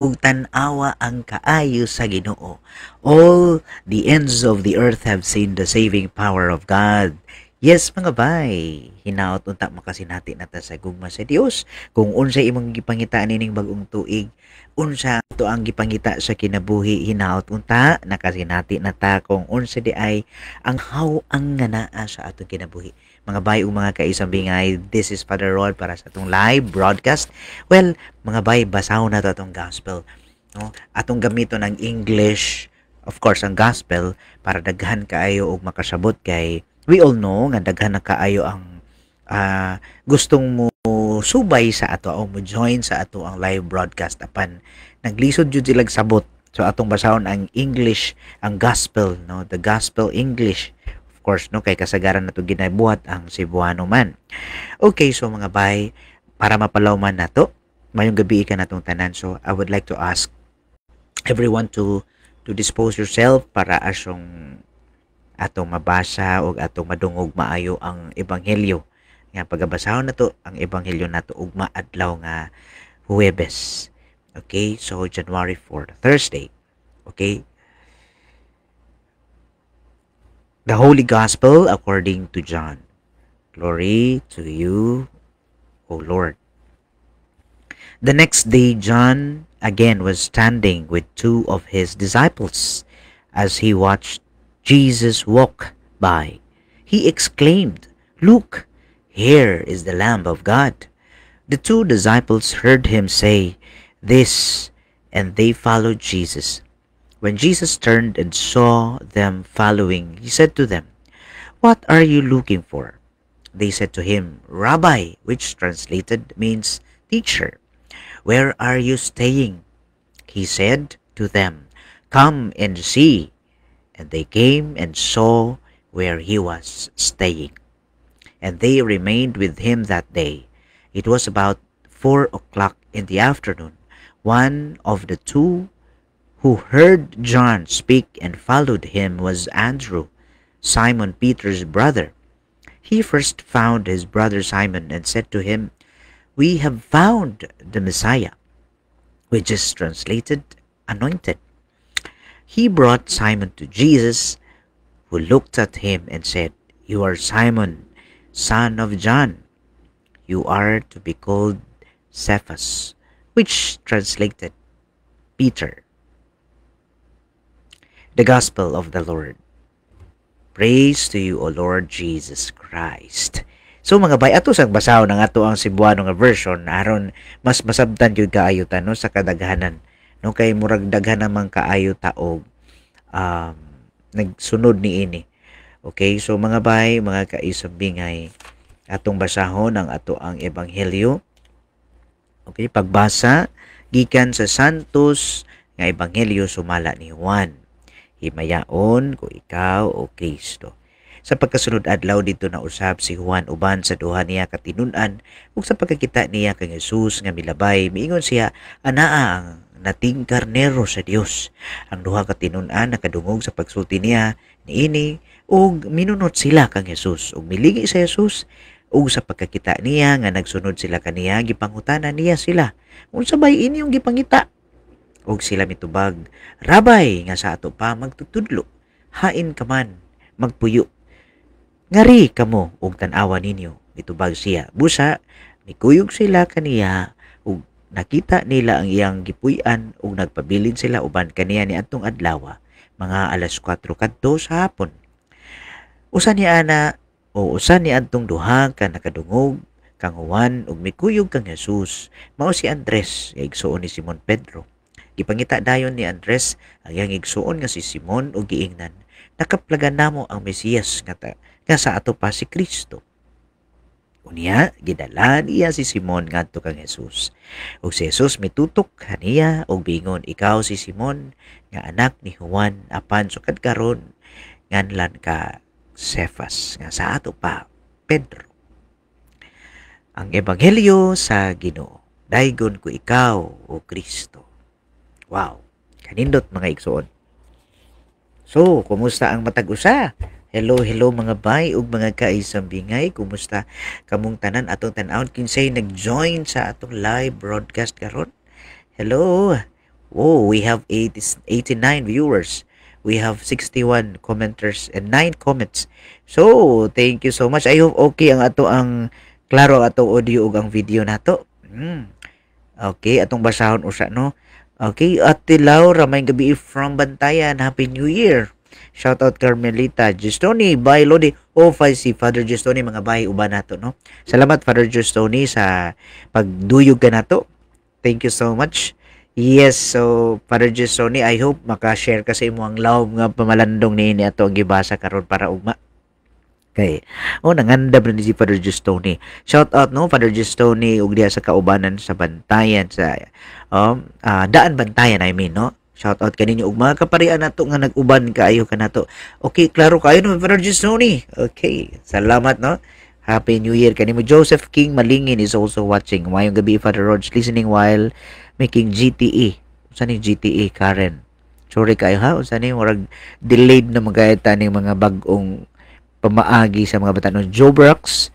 Ug tan-awa ang kaayo sa Ginoo. All the ends of the earth have seen the saving power of God. Yes, mga bay, hinaot unta makasinati na ta sa gugma sa Dios. Kung unsa imong gipangita nining bag-ong tuig, unsa to ang gipangita sa kinabuhi, hinaot unta nakasinati na ta kung unsa di ay ang haw-ang nga naa sa atong kinabuhi. Mga bay ug mga kaisambingay, this is Father Rod para sa atong live broadcast. Well, mga bay, basahon na to atong gospel. No? Atong gamiton ang English, of course, ang gospel para daghan kaayo og makasabot kay we all know nga daghan na kaayo ang gustong mo subay sa ato o mo join sa ato ang live broadcast, apan naglisod jud sila sabot. So atong basahon ang English, ang gospel, no, the gospel English, of course, no, kay kasagaran nato ginabuhat ang Cebuano man. Okay, so mga bay, para mapalaw man nato, mayong gabi ka natong tanan. So I would like to ask everyone to dispose yourself para asong atong mabasa o atong madungog maayo ang ebanghelyo nga pagabasahon nato, ang ebanghelyo nato ugma adlaw nga Huwebes. Okay, so January 4, Thursday. Okay? The Holy Gospel according to John. Glory to you, O Lord. The next day, John again was standing with two of his disciples. As he watched Jesus walk by, he exclaimed, "Look, here is the Lamb of God." The two disciples heard him say this, and they followed Jesus. When Jesus turned and saw them following, he said to them, "What are you looking for?" They said to him, "Rabbi," which translated means teacher, "where are you staying?" He said to them, "Come and see." And they came and saw where he was staying. And they remained with him that day. It was about 4 o'clock in the afternoon. One of the two who heard John speak and followed him was Andrew, Simon Peter's brother. He first found his brother Simon and said to him, "We have found the Messiah," which is translated anointed. He brought Simon to Jesus, who looked at him and said, "You are Simon, son of John. You are to be called Cephas," which translated Peter. The Gospel of the Lord. Praise to you, O Lord Jesus Christ. So mga bay, ato sang basahon ang ato ang Cebuano nga version aron mas masabtan gyud kaayo ta, no, sa kadaghanan, no, kay murag daghan naman kaayo ta og nagsunod niini. Okay, so mga bay, mga kaisambingay, atong basahon ang ato ang ebanghelyo. Okay, pagbasa gikan sa Santos nga Ebanghelyo sumala ni Juan. Himayaon ko ikaw, o Kristo. Sa pagkasunod adlaw didto na usab si Juan uban sa duha niya ka tinun-an, ug sa pagkakita niya kang Jesus nga milabay, miingon siya, "Anaa ang nating karnero sa Dios." Ang duha ka tinun-an nakadungog sa pagsulti niya niini ug minunot sila kang Jesus ug miligi sa Jesus. Ug sa pagkakita niya nga nagsunod sila kaniya, gipangutana niya sila, "Unsa bay inyong gipangita?" Ug sila mitubag, "Rabbi," nga sa ato pa magtutudlo, "hain ka man magpuyo?" "Ngari kamo ug tan-awa ninyo," mitubag siya. Busa mikuyog sila kaniya ug nakita nila ang iyang gipuy-an ug nagpabilin sila uban kaniya ni adtong adlaw, mga alas 4 kadto sa hapon. Usa ni ana o usa ni adtong duha ka nakadungog kang Juan ug mikuyog kang Jesus mao si Andres nga igsuon ni Simon Pedro. Gipangita dayon ni Andres ang iyang igsuon nga si Simon ug giingnan, "Nakaplagan namo ang Mesiyas," nga sa ato pa si Kristo. Unya, gidala niya si Simon ngadto kang Jesus. Ug si Jesus mitutok kaniya ug miingon, "Ikaw si Simon nga anak ni Juan, apan sukad karon nganlan ka Cephas," nga sa ato pa Pedro. Ang ebanghelyo sa Ginoo. Daygon ko ikaw, o Kristo. Wow, kanindot, mga igsuon. So, kumusta ang matag usa? Hello, hello, mga bay ug mga kaisambingay. Kumusta kamong tanan? Atong tan-awon kinsay nag-join sa atong live broadcast karon. Hello. Oh, we have 80, 89 viewers. We have 61 commenters and 9 comments. So, thank you so much. I hope okay ang ato ang klaro ang atong audio ug ang video nato. Okay, atong basahon usa, no. Okay, Ate Laura, maayong gabii from Bantayan. Happy New Year. Shout out Carmelita Gestoni, bye Lodi. Oh, si Father Gestoni, mga bay, uban nato, no. Salamat, Father Gestoni, sa pagduyog ka nato. Thank you so much. Yes, so Father Gestoni, I hope maka-share ka sa imong lawom nga pamalandong niini ato ang gibasa karon para ugma. Kay, oh, nangandam na ni si Father Gestoni. Shout out, no, Father Gestoni ug diha sa kaubanan sa Bantayan sa Daan Bantayan, I mean, no. Shout out kaninyo ug mga kaparian nato nga nag-uban kaayo kanato. Okay, klaro kaayo, no, Father Gestoni. Okay, salamat, no. Happy New Year kanimo. Joseph King Malingin is also watching. Maayong gabii, Father Rog, listening while making GTA. Unsa ni GTA, Karen? Sorry kayo ha. Unsa ni, murag delayed na magayta ning mga bag-ong pamaagi sa mga bata, no. Joe Brooks,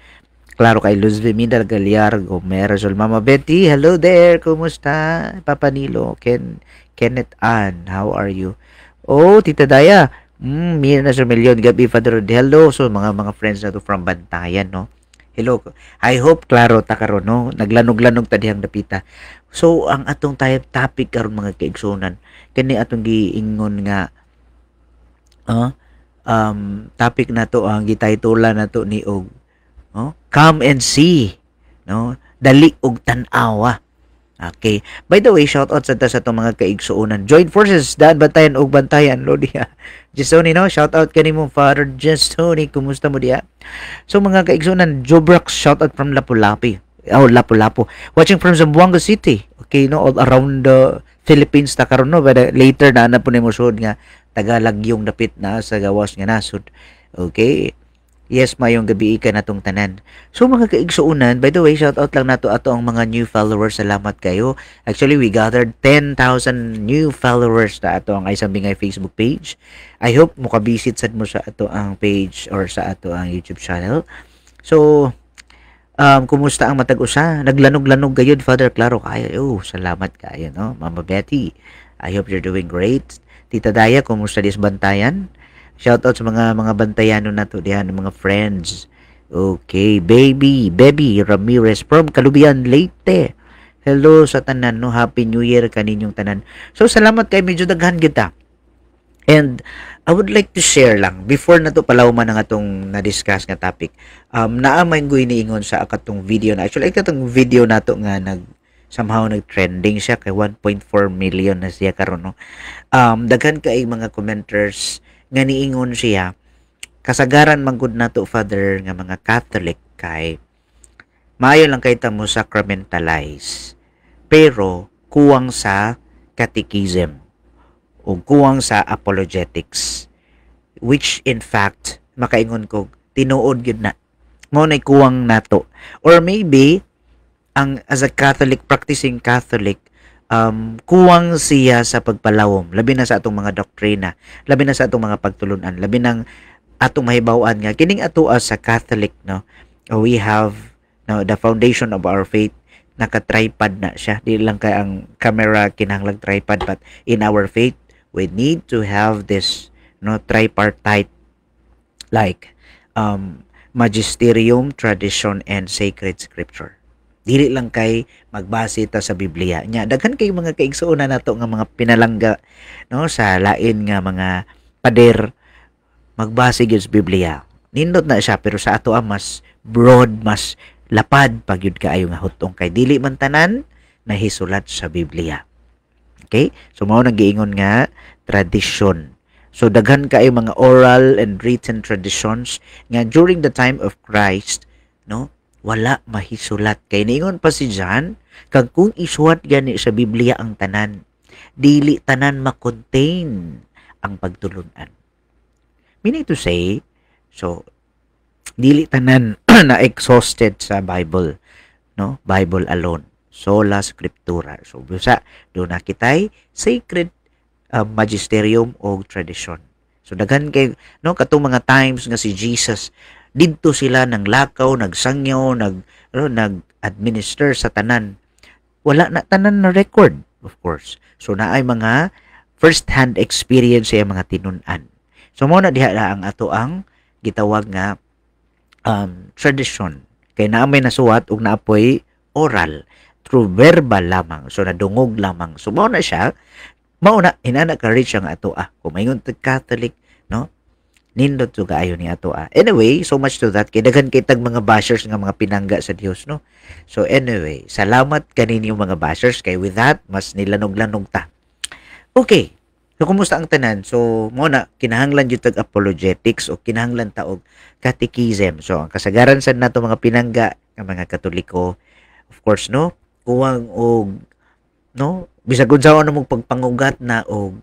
klaro kay Luz Viminda Gallardo, Merazol, Mama Betty, hello there, kumusta? Papa Nilo, Ken, Kenneth Ann, how are you? Oh, Tita Daya, Mirna Sumilyon, gabi, Father Rod, hello. So, mga friends na to from Bantayan, no? Hello. I hope klaro ta karon, no? Naglanog-lanog ta dihang dapita. So, ang atong tayo topic karon, mga kaigsunan, kani atong giingon nga topic nato, ang gititula nato ni og, oh, "Come and See," no, dali og tan-awa. Okay. By the way, shout out sa ta sa atong mga kaigsuonan. Join forces, Daan Bantayan og Bantayan, Lodi. Gestoni, no? Shout out kanimo, Father Gestoni. Kumusta mo diya? So mga kaigsuonan, Jobrax, shout out from Lapu-Lapu. Oh, Lapu-Lapu. Watching from Zamboanga City. Okay, no, all around the Philippines ta karon, no. But later na na po nimo sud nga Tagalagyong dapit na sa gawas nga nasod. Okay. Yes, mayong gabi ka natong tanan. So mga kaigsuonan, by the way, shout out lang nato ato ang mga new followers. Salamat kayo. Actually, we gathered 10,000 new followers na ato ang Isang Bingay Facebook page. I hope mukabisit sad mo sa ato ang page or sa ato ang YouTube channel. So, kumusta ang matag usa? Naglanog-lanog gayud, Father, klaro kayo. Oh, salamat kayo, no? Mama Betty, I hope you're doing great. Tita Daya, kumusta dis Bantayan? Shout out sa mga Bantayano nato diha, mga friends. Okay, baby, Baby Ramirez from Kalubian, Leyte. Hello sa tanan, no. Happy New Year kaninyong tanan. So salamat kay medyo daghan kita. And I would like to share lang before na to palawman ang atong na-discuss nga topic. Naa may goy niingon sa akatong video na, actually katong video nato nga nag somehow nag-trending siya kay 1.4 million na siya karon, no. Daghan kay mga commenters nga niingon siya, kasagaran man gud nato, Father, nga mga Catholic kay maayo lang kay ta mo sacramentalize pero kuwang sa catechism o kuwang sa apologetics, which in fact makaingon ko tinuod gyud na mao nay kuwang nato, or maybe ang as a Catholic, practicing Catholic, kuwang siya sa pagpalawom, labi na sa atong mga doktrina, labi na sa atong mga pagtulunan, labi nang atong mahibaw-an nga kining ato as a Catholic, no, we have, no, the foundation of our faith, naka-tripod na siya. Di lang kay ang camera kinahanglang tripod, but in our faith we need to have this, no, tripartite, like magisterium, tradition and sacred scripture. Dili lang kay magbase ta sa Biblia. Nya daghan kay mga kaigsuonan nato nga mga pinalangga, no, sa lain nga mga pader, magbase gyud sa Biblia. Nindot na siya, pero sa ato ang mas broad, mas lapad pag yun kaayo nga hutong kay dili man tanan nahisulat sa Biblia. Okay? So mao nang giingon nga tradisyon. So daghan kaayo mga oral and written traditions nga during the time of Christ, no, wala mahisulat. Kay niingon pa si John, kag kung isuwat gani sa Biblia ang tanan, dili tanan ma-contain ang pagtulunan. Meaning to say, so dili tanan na exhausted sa Bible, no? Bible alone. Sola scriptura. So busa do na kitay sacred magisterium o tradition. So daghan kay, no, katong mga times nga si Jesus didto sila nang lakaw, nagsangyaw, nag ano, nag-administer sa tanan. Wala na tanan na record. Of course. So naay mga first hand experience sa mga tinun-an. So mao na diha ang ato ang gitawag nga tradition. Kay naa may nasuwat ug naapoy oral, through verbal lamang. So nadungog lamang. So mao na siya. Mao na inana ka rich ang ato ah. Kung maingon tag Catholic, no? Nindot to kaayo ni ato ah. Anyway, so much to that kay daghan kay tag mga bashers nga mga pinangga sa Dios, no. So anyway, salamat kaninyo mga bashers kay with that mas nilanog-lanog ta. Okay. So kumusta ang tanan? So mo na kinahanglan jud tag apologetics o kinahanglan ta og catechism. So ang kasagaran sad nato mga pinangga nga mga Katoliko, of course, no, kuwang og, no, bisag unsa ano mong pagpangugat na og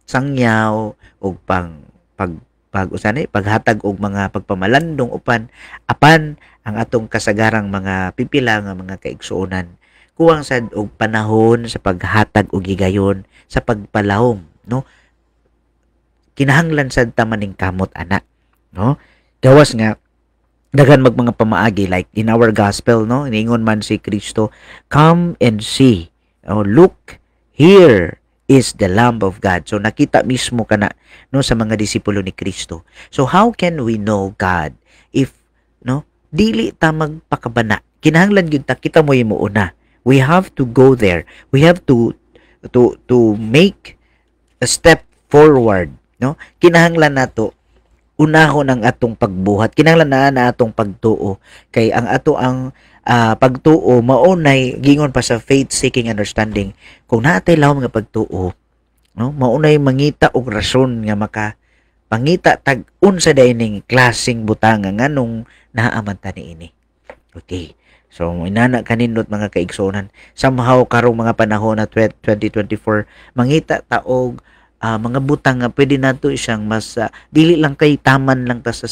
sangyaw og pang pag pag usani paghatag og mga pagpamalandong upan apan ang atong kasagarang mga pipila nga mga kaigsuonan kuwang sad og panahon sa paghatag og higayon sa pagpalahom, no? Kinahanglan sad ta maning kamot ana, no? Gawas nga daghan mag mga pamaagi, like in our gospel, no, niingon man si Kristo, "Come and see." Oh, "Look, here is the Lamb of God." So nakita mismo kana, no, sa mga disipulo ni Kristo. So how can we know God if, no, dili ta magpakabana? Kinahanglan gyud ta kita mo una. We have to go there. We have to make a step forward, no? Kinahanglan nato unahon ang atong pagbuhat. Kinahanglan na na atong pagtuo kay ang ato ang pagtuo maunay gingon pa sa faith seeking understanding. Kung naa tay lawom nga pagtuo, no, maunay mangita og rason nga maka pangita tag unsa diay ning klaseng butanga, nganong naa man ta niini. Okay. So inana kanindot, mga kaigsuonan. Somehow karong mga panahon na 2024, mangita ta og mga butang nga pwede nato siyang mas dili lang kay taman lang ta sa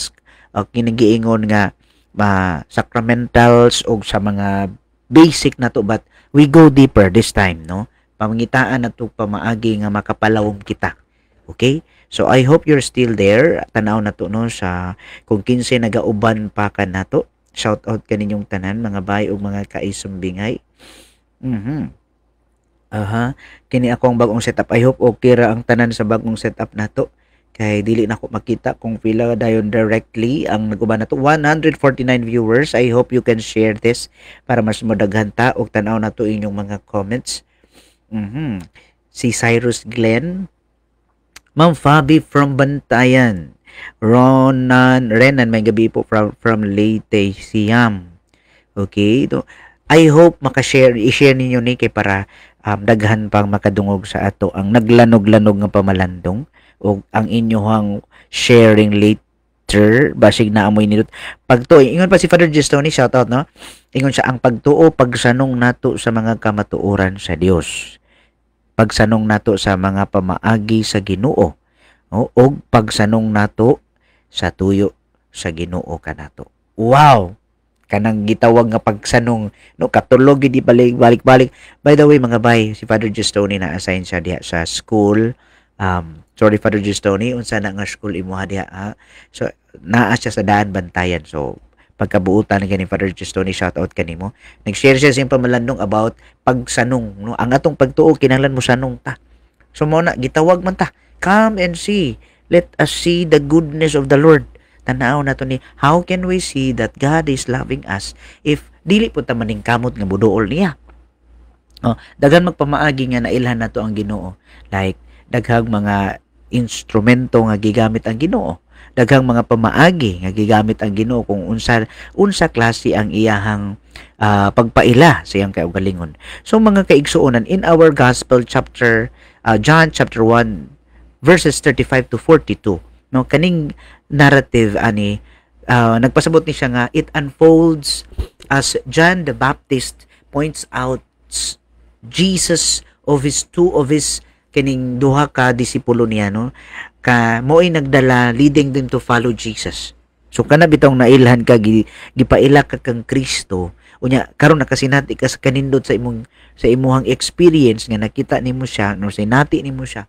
kinagiingon nga sacramentals o sa mga basic nato, but we go deeper this time, no? Pamangitaan nato pamaagi nga makapalawom kita. Okay? So I hope you're still there. Tanaw nato, no, sa kung 15 nagauban pa ka nato. Shout out kaninyong tanan, mga bay ug mga kaisumbingay. Aha. Kini ako ang bagong setup. I hope okay ra ang tanan sa bagong setup nato. Kay dili na ko makita kung pila dayon directly ang naguban nato. 149 viewers. I hope you can share this para mas modaghan ta og tan-aw nato inyong mga comments. Si Cyrus Glenn, Ma'am Fabi from Bantayan, Ronan Renan, may gabi po from Leyte, Siam. Okay, so, I hope maka-share, i-share ninyo ni kay para daghan pang makadungog sa ato ang naglanog-lanog nga pamalandong o ang inyong sharing later basig na amoy nindot pagtuo. Ingon pa si Father Gestoni, shout out, no, ingon siya, ang pagtuo pagsanong nato sa mga kamatuoran sa Dios, pagsanong nato sa mga pamaagi sa Ginoo, no? Og pagsanong nato sa tuyo sa Ginoo kanato. Wow, kanang gitawag nga pagsanong, no, katulog gid balik balik balik. By the way, mga bay, si Father Gestoni na assign siya diha sa school. Sorry, Father Gestoni, unsa na nga school imuha diha, ha? So naa siya sa Daan, Bantayan. So pagkabuutan ni Father Gestoni, shout out kanimo. Nag-share siya sa iyang pamalandong about pagsanong, no? Ang atong pagtuo kinahanglan mo sanong ta. So mo na gitawag man ta, "Come and see. Let us see the goodness of the Lord." Tanaw nato ni, how can we see that God is loving us if dili po ta maning kamot nga buduol niya? Oh, daghan magpamaagi nga nailhan nato ang Ginoo, like daghang mga instrumento nga gigamit ang Ginoo, daghang mga pamaagi nga gigamit ang Ginoo kung unsa unsa klase ang iyahang pagpaila sa iyang kaugalingon. So mga kaigsuonan, in our gospel chapter, John chapter 1 verses 35 to 42, no, kaning narrative ani, nagpasabot ni siya nga it unfolds as John the Baptist points out Jesus of his two of his kining duha ka disipulo niya, no, ka mo'y nagdala, leading them to follow Jesus. So kana bitong nailhan ka, gipaila ka kang Kristo, unya karon nakasinati ka sa kanindot sa imong sa imuhang experience nga nakita nimo siya, no, sinati nimo siya,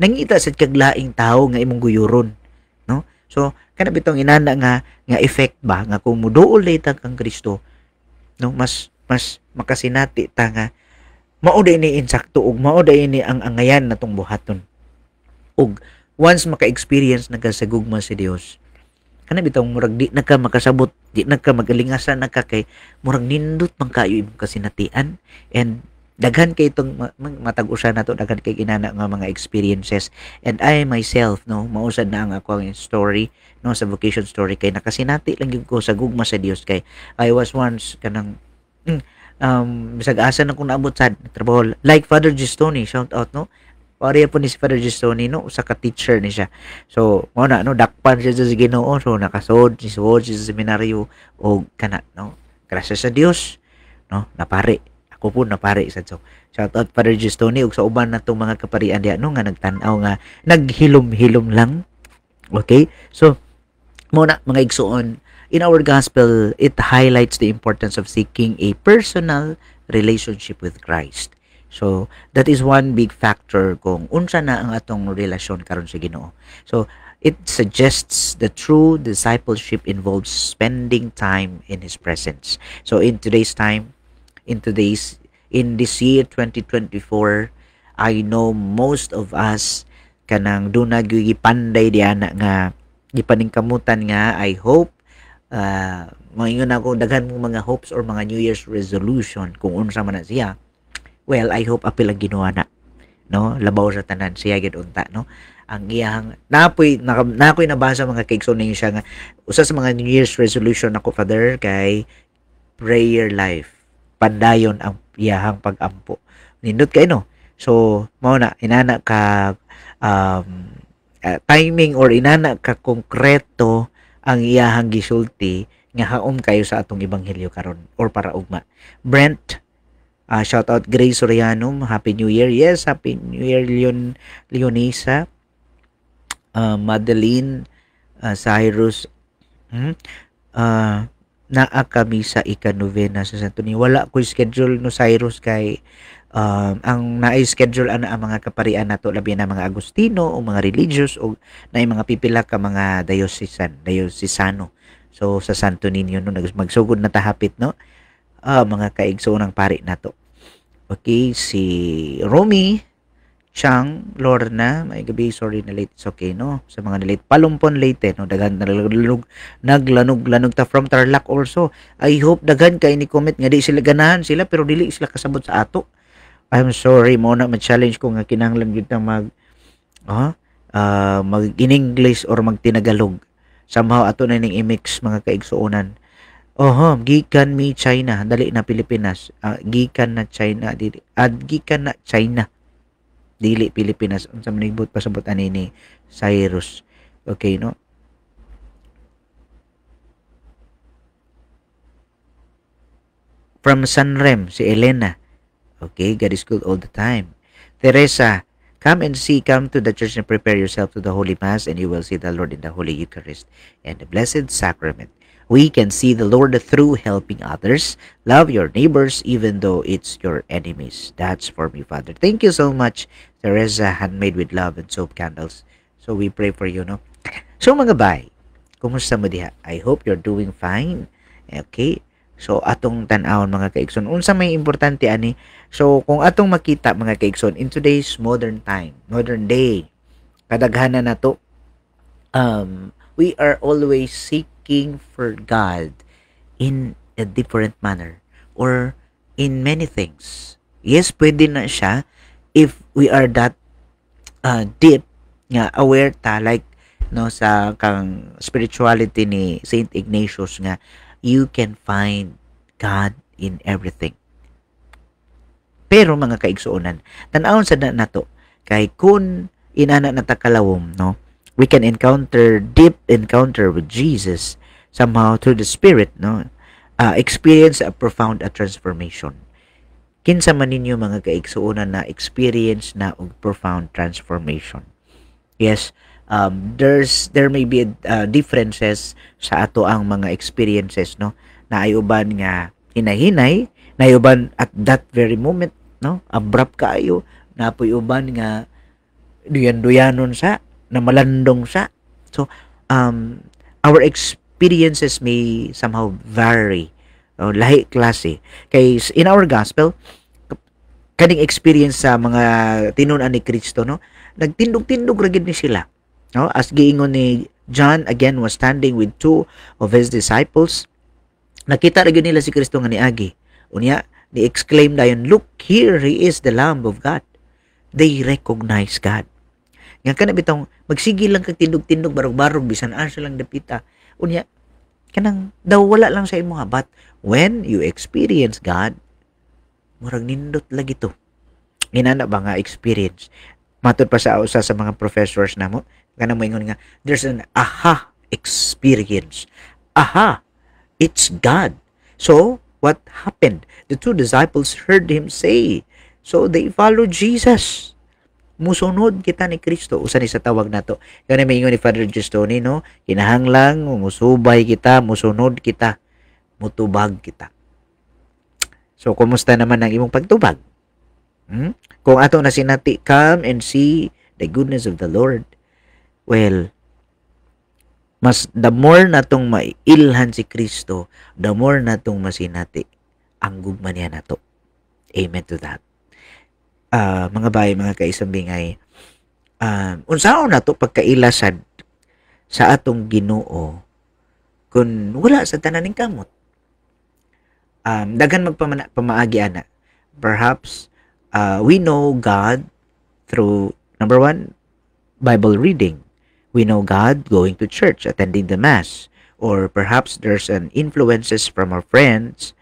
nangita sad kag laing tawo nga imong guyuron, no? So kana bitong inana nga nga effect ba nga kung muduol ta kang Kristo, no, mas mas makasinati ta nga Mao day ni insakto ug mao day ni ang angayan natong buhaton. Ug once maka-experience na ka sa gugma sa Dios, kana bitawng murag di na ka makasabot, di na ka magalingasan na ka kay murag nindot man kayo imong kasinatian. And daghan kay itong matag-usa nato, daghan kay inana nga mga experiences. And I myself, no, mausad na ang ako ang story, no, sa vocation story, kay nakasinati lang gyud ko sa gugma sa Dios, kay I was once kanang bisag asa na kung naabot sad trabaho, like Father Gistoni, shout out, no. Pareha po ni si Father Gistoni, no, usa ka teacher ni siya. So mao na, no, dakpan siya sa Ginoo. So nakasod si suod siya sa seminaryo og kana, no, grasya sa Dios, no, napari ako po, napari sad. So shout out Father Gistoni ug sa uban natong mga kaparian diha, no, nga nagtan-aw, nga naghilom-hilom lang. Okay, so mao na, mga igsuon, in our gospel, it highlights the importance of seeking a personal relationship with Christ. So that is one big factor kung unsa na ang atong relasyon karon sa Ginoo. So it suggests the true discipleship involves spending time in His presence. So in today's time, in this year 2024, I know most of us kanang duna gyud gipanday diana nga gipaningkamutan nga I hope, maingon ako, daghan mong mga hopes or mga New Year's resolution kung unsa man na siya. Well, I hope apil ang Ginoo na, no, labaw sa tanan siya gid unta, no, ang iyang napoy nakoy nabasa, mga kaigsoon, ninyo siya nga usa sa mga New Year's resolution nako, Father, kay prayer life, pandayon ang iyahang pag-ampo. Nindot kay, no. So mao na, inana ka timing or inana ka konkreto ang iyahang gisulti nga haom kayo sa atong ebanghelyo karon or para ugma. Brent, shout out Grace Soriano, Happy New Year. Yes, Happy New Year, Leon, Leonisa, Madeline, Cyrus, Naa kami sa ika-novena sa Santo Niño. Wala ko schedule, no, Cyrus, kay ang naay schedule ana ang mga kaparian nato, labi na mga Agustino o mga religious o naay mga pipila ka mga diocesan, diocesano. So sa Santo Niño, no, magsugod na tahapit, no, mga kaigsoon ng pari nato. Okay, si Romy Chang Lorna, may gabi, sorry na late. It's okay, no? Sa mga na late. Palumpon Leyte, no? Daghan naglanog, naglanog-lanog ta from Tarlac also. I hope daghan kay ni comment nga di sila ganahan sila pero dili sila kasabot sa ato. I'm sorry, mo na ma-challenge ko nga kinahanglan gyud ta mag in English or mag Tinagalog. Somehow ato na ning i-mix, mga kaigsuonan. Oho, gikan mi China, dali na Pilipinas. Gikan na China dili. Ad gikan na China. Dili Pilipinas. Unsa man ibot pasabot ani ni Cyrus. Okay, no? From Sanrem, si Elena. Okay, God is good all the time. Teresa, come and see, come to the church and prepare yourself to the Holy Mass, and you will see the Lord in the Holy Eucharist and the Blessed Sacrament. We can see the Lord through helping others. Love your neighbors even though it's your enemies. That's for me, Father. Thank you so much, Teresa, handmade with love and soap candles. So we pray for you, no? So mga bay, kumusta mo diha? I hope you're doing fine. Okay? So atong tan-awon, mga kaigsoon, unsa may importante ani? So kung atong makita, mga kaigsoon, in today's modern time, modern day, kadaghanan nato, we are always seeking for God in a different manner or in many things. Yes, pwede na siya if we are that deep nga aware ta, like, no, sa kang spirituality ni Saint Ignatius nga you can find God in everything. Pero mga kaigsuonan, tan-awon sa na nato kay kun inana na ta kalawom, no, we can encounter deep encounter with Jesus somehow through the Spirit, no, experience a profound a transformation. Kinsa man ninyo, mga kaigsuonan, na experience na og profound transformation? Yes, there may be differences sa ato ang mga experiences, no, na ay uban nga hinahinay, na uban at that very moment, no, abrupt kaayo, napoy uban nga duyan-duyanon sa na malandong sa. So our experiences may somehow vary, no? Lahi klase kay in our gospel. Kaning experience sa mga tinun-an ni Kristo, no, nagtindog-tindog ra gid ni sila, no? As giingon ni John again was standing with two of his disciples, nakita ra gyud nila si Kristo nga niagi. Unya ni exclaim dayon, "Look, here he is, the Lamb of God." They recognize God. Nga kana bitong magsige lang kag tindog-tindog, barog-barog, bisan asa lang dapita, unya kanang daw wala lang sa imo, but when you experience God, murag nindot lagi to. Inana ba nga experience? Matud pa sa usa sa mga professors namo, kanang moingon nga there's an aha experience. Aha, it's God. So what happened? The two disciples heard him say, so they followed Jesus. Musunod kita ni Kristo, usa ni sa tawag nato. Kani maingon ni Father Gestoni, no, kinahanglang musubay kita, musunod kita, mutubag kita. So, kumusta naman ang imong pagtubag? Hmm? Kung ato na sinati, "Come and see the goodness of the Lord." Well, mas the more natong mailhan si Kristo, the more natong masinati ang gugma niya nato. Amen to that. Mga bay, mga kaisambingay, unsaon nato pagkaila sad sa atong Ginoo kung wala sa tanan ning kamot? Daghan magpamana pamaagi ana. Perhaps we know God through, number one, Bible reading. We know God going to church, attending the Mass, or perhaps there's an influences from our friends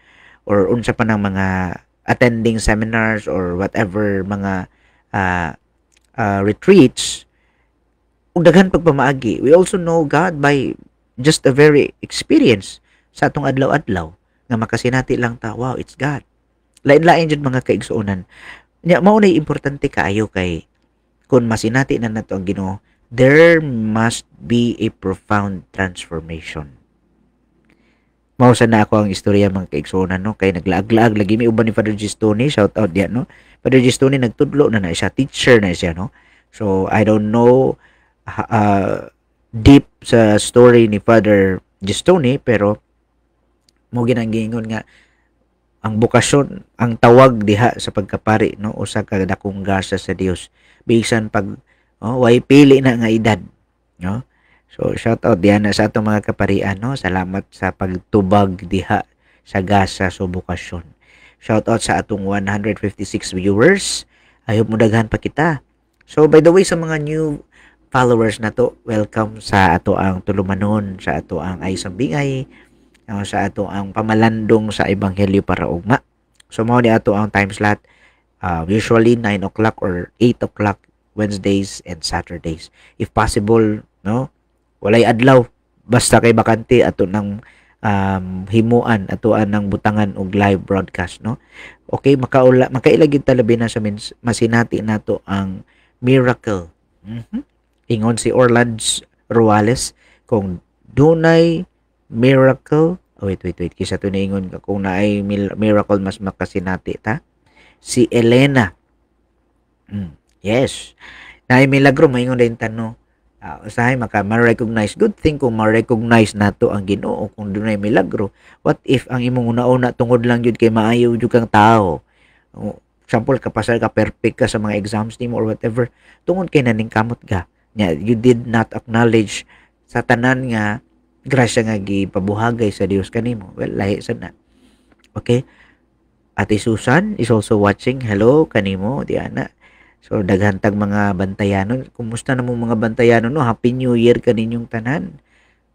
or unsa pa ng mga attending seminars or whatever mga retreats ug daghan pagpamaagi. We also know God by just a very experience sa atong adlaw-adlaw nga makasinati lang ta, "Wow, it's God." Lain-lain jud, mga kaigsuonan. Nya mao nay importante kaayo kay kung masinati na nato ang Ginoo, there must be a profound transformation. Mao sa na ako ang istorya, mga kaigsuonan, no, kay naglaag-laag lagi mi uban ni Father Gistoni. Shout out diyan, no. Father Gistoni nagtudlo na na siya, teacher na siya, no. So I don't know deep sa story ni Father Gistoni, pero mo ginanggingon nga ang bokasyon, ang tawag diha sa pagkapari, no, usa ka dakong grasya sa Dios bisan pag, oh, way pili na nga edad, no. So shout out diha na sa atong mga kaparian, no. Salamat sa pagtubag diha sa gasa sa bokasyon. Shout out sa atong 156 viewers. I hope mo daghan pa kita. So by the way, sa mga new followers na to, welcome sa ato ang tulumanon, sa ato ang Ay Sambingay, sa ato ang pamalandong sa ebanghelyo para ugma. So mao ni ato ang time slot, usually 9 o'clock or 8 o'clock, Wednesdays and Saturdays. If possible, no, walay adlaw basta kay bakante, ato nang himuan, atoan ng butangan og live broadcast, no. Okay, makaula makaila gyud ta labi na sa masinati nato ang miracle. Ingon si Orlands Ruales, kung dunay miracle. Oh, wait, wait, wait, kisa to niingon ka, kung naay miracle mas makasinati ta. Si Elena, yes, naay milagro, maingon din ta, no. Usahay maka ma-recognize. Good thing kung ma-recognize nato ang Ginoo kung dunay milagro. What if ang imong una-una tungod lang jud kay maayo jud kang tao? Oh, example, kapasar ka, perfect ka sa mga exams nimo or whatever, tungod kay naningkamot ka nya, you did not acknowledge sa tanan nga grasya nga gipabuhagay sa Dios kanimo. Well, lahi sad na. Okay, Ate Susan is also watching. Hello kanimo, Diana. So daghan tag mga bantayanon. Kumusta na mo, mga bantayanon, no? Happy New Year kaninyong tanan.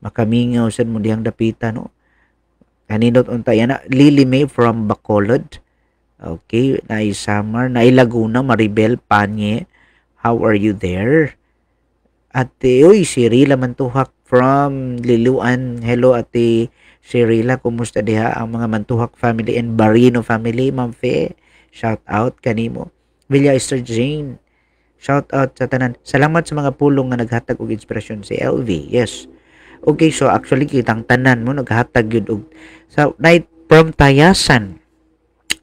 Makamingaw sad mo dihang dapita, no. Kaninot unta yana. Lily May from Bacolod. Okay, naay Samar, naay Laguna, Maribel Panye. How are you there? Ate, uy, si Rila Mantuhak from Liluan. Hello, Ate Sirila, kumusta diha ang mga Mantuhak family and Barino family, Ma'am Fe? Shout out kanimo. Villa Esther Jane. Shout out sa tanan. Salamat sa mga pulong nga naghatag og inspirasyon, si LV. Yes. Okay, so actually kitang tanan mo naghatag gyud og sa night from Tayasan.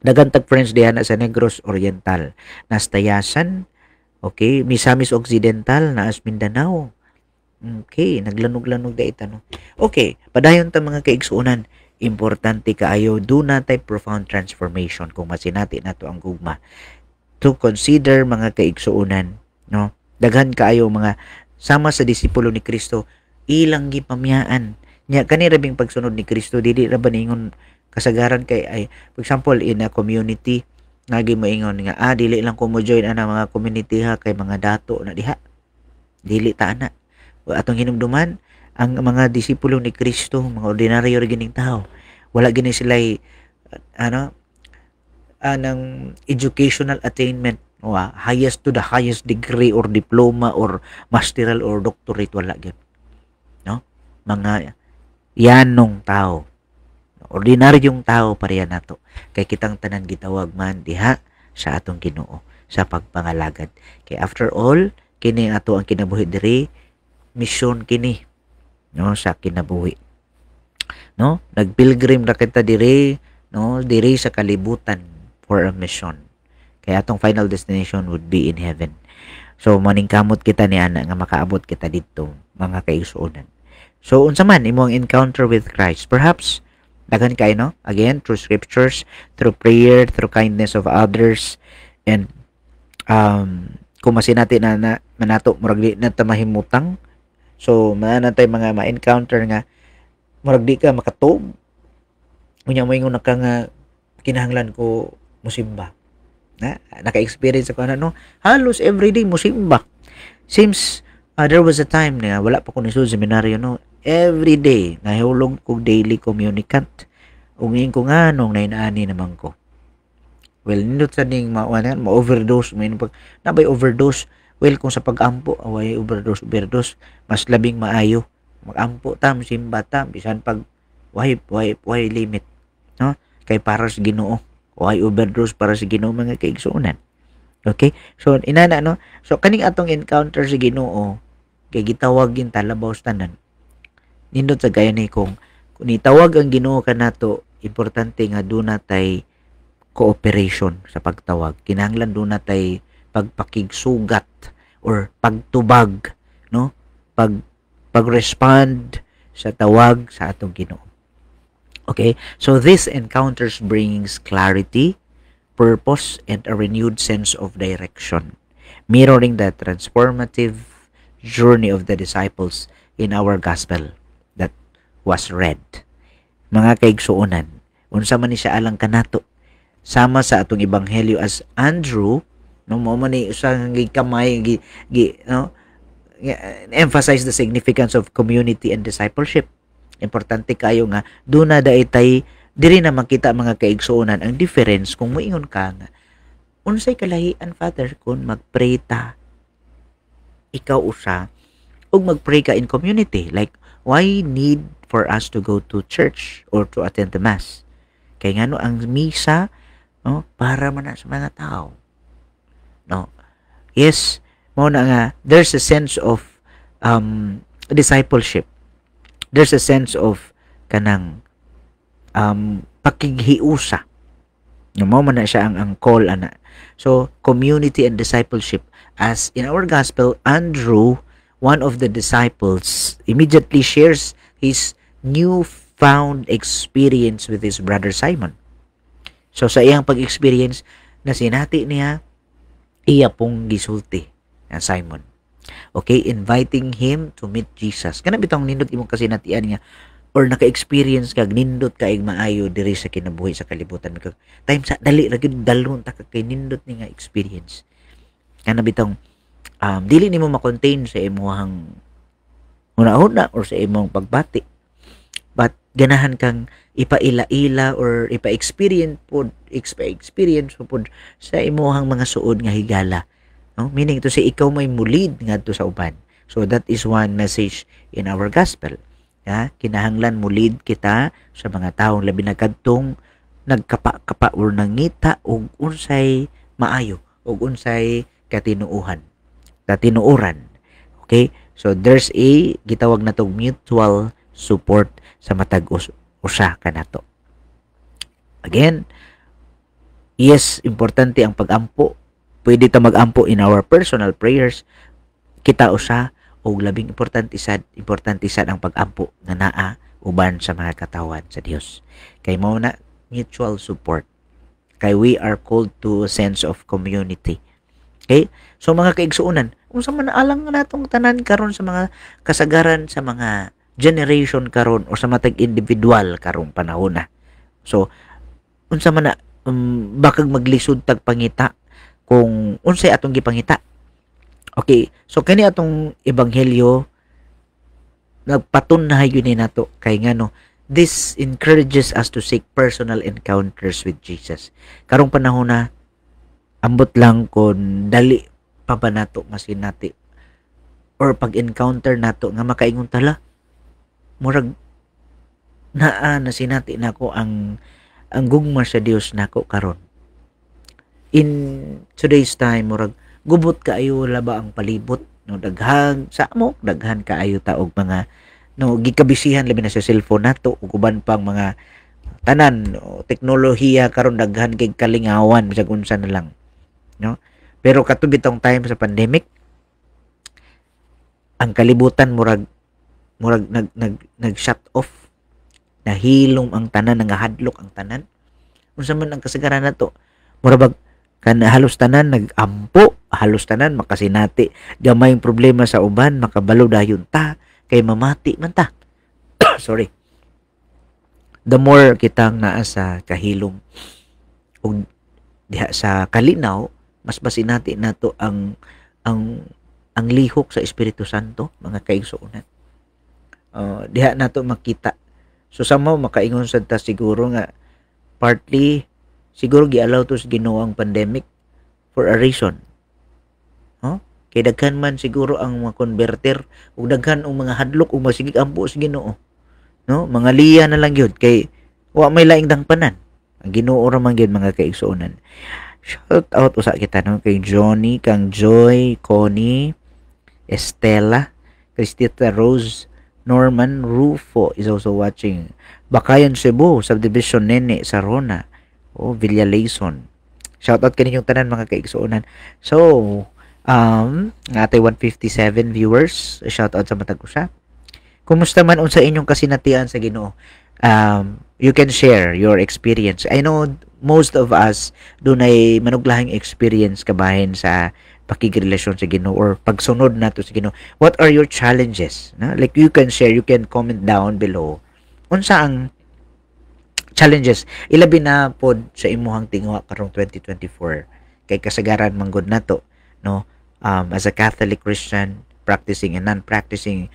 Daghan tag friends diha na sa Negros Oriental. Nas Tayasan, okay, Misamis Occidental, naas Mindanao. Okay, naglanog-lanog da no. Okay, padayon ta, mga kaigsuonan. Importante kaayo duna tay profound transformation kung masinati nato ang gugma. to consider, mga kaigsuonan, no? Daghan kaayo mga sama sa disipulo ni Kristo, ilang gipamiyaan nya. Kani rabing pagsunod ni Kristo, dili ra ba ningon kasagaran kay ay, for example, in a community, nagi moingon nga, "Ah, dili lang ko mo join ana mga community ha, kay mga dato na diha." Dili ta ana. Atong hinumduman ang mga disipulo ni Kristo, mga ordinaryo ra gining tao. Wala gini sila ano anang educational attainment o highest to the highest degree or diploma or masteral or doctorate. Wala gyud, no? Mga yanong tao, ordinaryong tao pareha nato, kay kitang tanan gitawag man diha sa atong Ginoo sa pagpangalagad. Kay after all, kini ato ang kinabuhi diri, misyon kini, no, sa kinabuhi, no? Nagpilgrim ra kita diri, no, diri sa kalibutan for a mission. Kaya atong final destination would be in heaven. So maningkamot kita ni ana nga makaabot kita didto, mga kaigsuonan. So unsa man imong encounter with Christ? Perhaps daghan kay, no? Again, through scriptures, through prayer, through kindness of others, and kung masinati na na manato, murag di na ta mahimutang. So naa tay mga ma-encounter nga murag di ka makatuog. Unya moingon na ka nga kinahanglan ko musimba. Na naka-experience ako na, no, halos everyday musimba. Seems there was a time na wala pa ko ni seminaryo, no, every day nahulog kog daily communicant ug ko nga nung nainaani naman ko. Well, nindot sa ning ma ma-overdose may pag nabay overdose. Well, kung sa pag-ampo away overdose, overdose, mas labing maayo magampo ta, simba ta, bisan pag way limit, no? Kay para sa Ginoo, way overdose para sa Ginoo, mga kaigsuonan. Okay, so inana, no? So kaning atong encounter sa Ginoo, kay gitawag gin talabaw sa tanan. Nindot sa gaya ni kung nitawag ang Ginoo kanato, importante nga duna tay cooperation sa pagtawag. Kinahanglan duna tay pagpakigsugat or pagtubag, no, pag-respond sa tawag sa atong Ginoo. Okay? So this encounters brings clarity, purpose, and a renewed sense of direction, mirroring the transformative journey of the disciples in our gospel that was read. Mga kaigsuonan, unsa man ni siya alang kanato? Sama sa atong ebanghelyo, as Andrew, no, mo man ni usa nga kamay gi, no, emphasize the significance of community and discipleship. Importante kayo nga duna daay tay. Diri na makita, mga kaigsuonan, ang difference kung moingon ka nga, "Unsay kalahian, Father, kung magpray ta ikaw usa ug magpray ka in community? Like, why need for us to go to church or to attend the mass? Kay ngano ang misa, no, para man na sa mga tao, no?" Yes, mao na nga there's a sense of discipleship, there's a sense of kanang pakighiusa, no? Mao man na siya ang call ana. So community and discipleship. As in our gospel, Andrew, one of the disciples, immediately shares his newfound experience with his brother Simon. So sa iyang pag-experience na sinati niya, iya pong gisulti na Simon. Okay, inviting him to meet Jesus. Kana bitong nindot imong kasinatian nga or naka-experience kag nindot kaig maayo diri sa kinabuhi sa kalibutan. Time sa dali ra gyud dalon ta kay nindot ni nga experience. Kana bitong dili nimo ma-contain sa imong huna-huna or sa imong pagbati. But ganahan kang ipaila-ila or ipa-experience pod, experience pod sa imuhang mga suod nga higala. No? Meaning to say, ikaw may mulid ngadto sa uban. So that is one message in our gospel. Ya, kinahanglan mulid kita sa mga taong labi na kadtong nagkapa-kapa or nangita og unsay maayo og unsay katinuohan. Katinuoran. Okay? So there's a gitawag na tong mutual support sa matag usa kanato. Again, yes, importante ang pagampo. Pwede ta magampo in our personal prayers kita usa, og labing importante sad ang pagampo nga naa uban sa mga katawan sa Dios. Kay mao na mutual support. Kay we are called to a sense of community. Okay? So mga kaigsuonan, unsa man alang natong tanan karon sa mga kasagaran sa mga generation karon o sa matag individual karong panahon na. So unsa man na bakag maglisod tag pangita kung unsay atong gipangita. Okay, so kani atong ebanghelyo nagpatunhay yun ni nato kay ngano this encourages us to seek personal encounters with Jesus. Karong panahon na, ambot lang kung dali pa ba nato masinati or pag-encounter nato nga makaingon tala, murag naa nasinati nako ang gugma sa Dios nako karon. In today's time, murag gubot kaayo laba ang palibot, no? Daghan sa amo, daghan kaayo ta og mga, no, gikabisihan labi na sa cellphone nato ug uban pang mga tanan, no, teknolohiya karon, daghan kay kalingawan bisag unsa na lang, no? Pero kato bitong time sa pandemic, ang kalibutan murag nag nag nag shut off, nahilom ang tanan, nangahadlok ang tanan. Unsa man ang kasagaran nato, mura bag kan halos tanan nagampo, halos tanan makasinati gamay problema sa uban, makabalo dayon ta kay mamati man ta. Sorry. The more kitang naa sa kahilom ug diha sa kalinaw, mas masinati nato ang lihok sa Espiritu Santo, mga kaigsuonan. Diha nato makita. So somehow makaingon sad ta siguro nga partly siguro gi-allow to sa Ginoo ang pandemic for a reason. No? Kay daghan man siguro ang mga converter ug daghan ang mga hadlok ug masigig ampo sa Ginoo. No? Mga liya na lang gyud kay wa may laing dangpanan. Ang Ginoo ra man gyud, mga kaigsuonan. Shout out usa kita, no, kay Johnny, kang Joy, Connie, Estela, Cristita Rose, Norman Rufo is also watching. Bakayan Cebu, Subdivision Nene, Sarona, oh, Villa Layson. Shout out kaninyong tanan, mga kaigsuonan. So, atay 157 viewers. Shout out sa matag usa. Kumusta man, unsa inyong kasinatian sa Ginoo? You can share your experience. I know most of us dunay manuglahing experience kabahin sa pakigrelasyon sa Ginoo or pagsunod nato sa Ginoo. What are your challenges? No? Like you can share, you can comment down below. Unsa ang challenges ilabi na pod sa imuhang tinguha karong 2024, kay kasagaran manggod nato, no, as a Catholic Christian, practicing and non-practicing,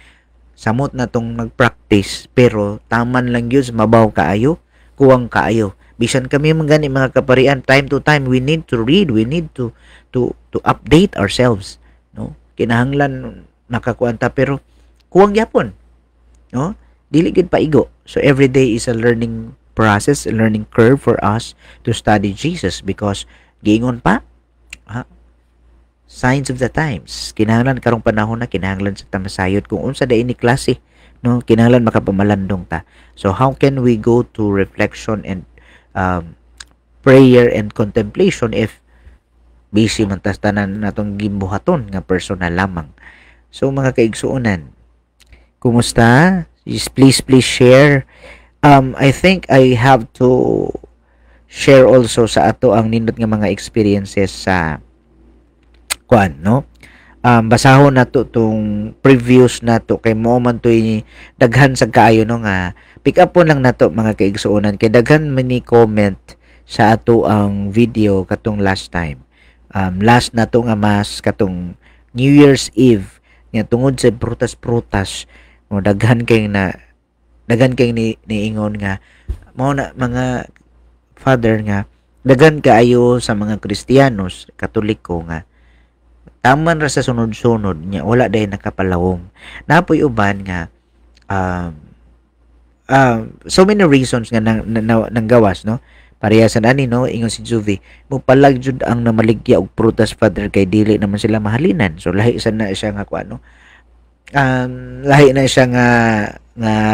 samot na tong nagpractice pero taman lang gyud, mabaw kaayo, kuwang kaayo. Bisan kami man gani mga kaparian, time to time we need to read, we need to update ourselves, no? Kinahanglan makakuan ta pero kuwang gyapon, no? Dili gyud paigo. So every day is a learning process, a learning curve for us to study Jesus because giingon pa, ha, signs of the times. Kinahanglan karong panahon na, kinahanglan sa tamasayod kung unsa day ni klase, no? Kinahanglan makapamalandong ta. So how can we go to reflection and prayer and contemplation if busy man tas tanan natong gimbuhaton nga personal lamang? So mga kaigsuonan, kumusta? Just please, please share. I think I have to share also sa ato ang nindot nga mga experiences sa kuan, no? Basahon nato tong previews nato kay mo man to'y daghan sa kaayo, no, nga pick up po lang nato, mga kaigsuonan, kay daghan man ni comment sa ato ang video katong last time, last nato nga mas katong New Year's Eve, nga tungod sa prutas-prutas mo, daghan kay na daghan kay ni niingon nga mao na, mga father, nga daghan kaayo sa mga Kristiyanos Katoliko nga taman ra sa sunod-sunod nya wala day nakapalawom. Napoy uban nga so many reasons nga nang gawas, no? Pareha sa ani, no? Ingon si Juvi, mo palag jud ang namaligya og prutas, Father, kay dili naman sila mahalinan. So lahi sa na siya nga kuan, no? Lahi na siya nga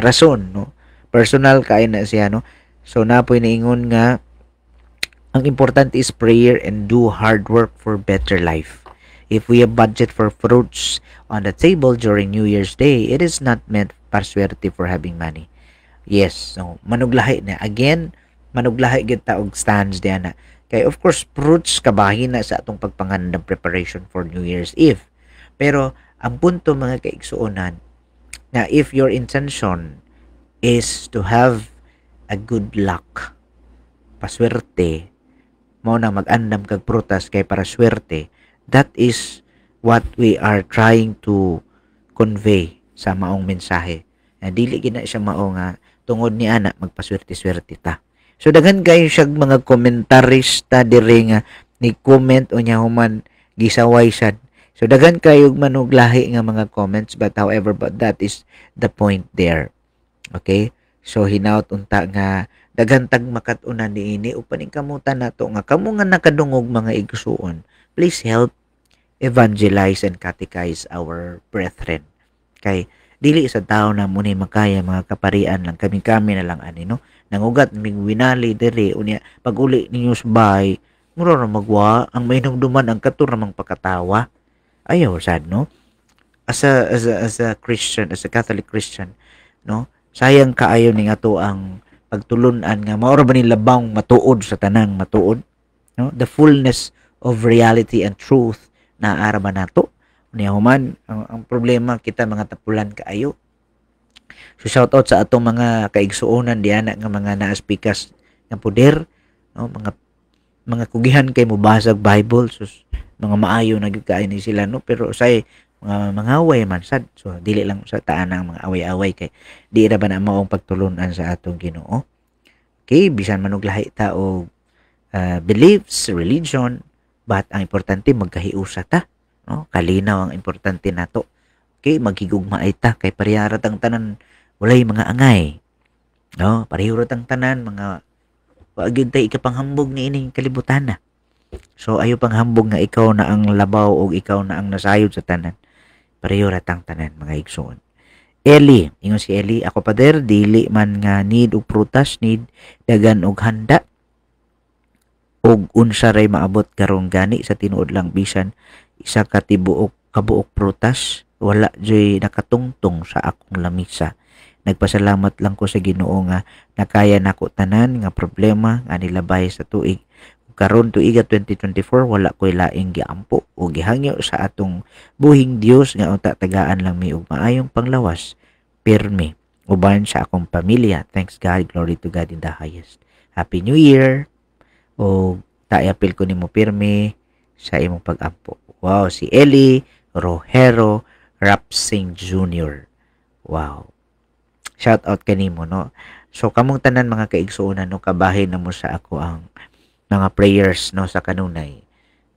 rason, no? Personal kay na siya, no? So napoy niingon nga ang importante is prayer and do hard work for better life. If we have budget for fruits on the table during New Year's Day, it is not meant para swerte for having money. Yes, so manuglahi na. Again, manuglahi gyud ta og stands diana. Kay of course fruits kabahin na sa atong pagpangandam, preparation for New Year's Eve. Pero ang punto, mga kaigsuonan, na if your intention is to have a good luck, paswerte, mao na mag-andam kag prutas kay para swerte, that is what we are trying to convey sa maong mensahe. Na dili gina siya mao nga tungod ni ana magpaswerte-swerte ta. So daghan kayo siyag mga komentarista diri nga ni comment, unya human gisaway sad. So daghan kayo manog lahi nga mga comments, but however, but that is the point there. Okay? So hinaut unta nga daghan tag makat-unan niini ug paningkamutan nato nga kamo nga nakadungog, mga igsuon, please help evangelize and catechize our brethren. Kay dili sa tao na mo ni makaya, mga kaparian lang kami, kami na lang ani, no? Nangugat mig winali diri, unya pag uli ninyo sa bahay mura ra magwa ang mahinumduman ang kato ramang pakatawa. Ayaw sad, no? As a Christian, as a Catholic Christian, no, sayang kaayo ning ato ang pagtulun-an nga mao ra ba ni labang matuod sa tanang matuod, no? The fullness of reality and truth naa ra ba nato? Unya human ang problema, kita mga tapulan kaayo. So shout out sa atong mga kaigsuonan diana nga mga naaspikas nga poder, no? Mga kugihan kay mobasag Bible. Sus, mga maayo na gyud kaayo ni sila, no? Pero say mga mangaway man sad. So dili lang sa taan ang mga away-away kay di ra ba na maong pagtulun-an sa atong Ginoo. Okay, bisan man og lahi ta og beliefs, religion, but ang importante magkahiusa ta, no? Kalinaw ang importante nato. Okay, maghigugmaay ta kay pareha ra tang tanan, walay mga angay, no? Pareho ra tang tanan, mga wa gyud tay ikapanghambog niining kalibutan na. So ayo panghambog nga ikaw na ang labaw o ikaw na ang nasayod sa tanan. Pareho ra tang tanan, mga igsoon. Eli, ingon si Eli, "Ako, pader, dili man nga need og prutas, need dagan og handa og unsa ray maabot karon. Gani sa tinuod lang, bisan isa ka tibuok kabuok prutas, wala joy nakatungtong sa akong lamisa. Nagpasalamat lang ko sa Ginoo nga nakaya nako tanan nga problema nga nilabay sa tuig karon, tuiga 2024. Wala ko'y laing giampo o gihangyo sa atong buhing Dios nga unta tagaan lang mi og maayong panglawas pirmi uban sa akong pamilya. Thanks God, glory to God in the highest. Happy New Year o taapil ko nimo pirmi sa imong pag-ampo." Wow, si Eli Rojero Rapsing Jr. Wow. Shout out kanimo, no? So kamong tanan, mga kaigsuonan, no, kabahin na mo sa ako ang mga prayers, no, sa kanunay.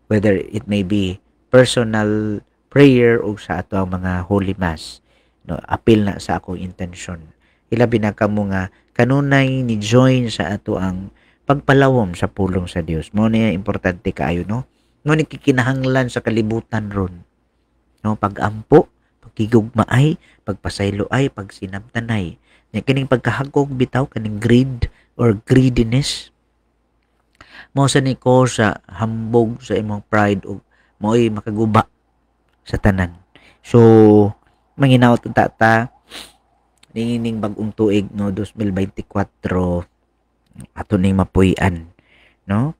Whether it may be personal prayer o sa ato ang mga Holy Mass, no, apil na sa akong intention. Ilabi na kamo nga kanunay ni join sa ato ang pagpalawom sa pulong sa Dios. Mo niya importante kaayo, no? Mo ni kikinahanglan sa kalibutan ron. No, pagampo, pagkigugmaay, pagpasayloay, pagsinabtanay. Nya kining pagkahagkog bitaw, kaning greed or greediness, mo sa ni ko sa hambog sa imong pride ug mo'y makaguba sa tanan. So manginaot unta ta niining bag-ong tuig, no, 2024, ato ning mapuy-an, no?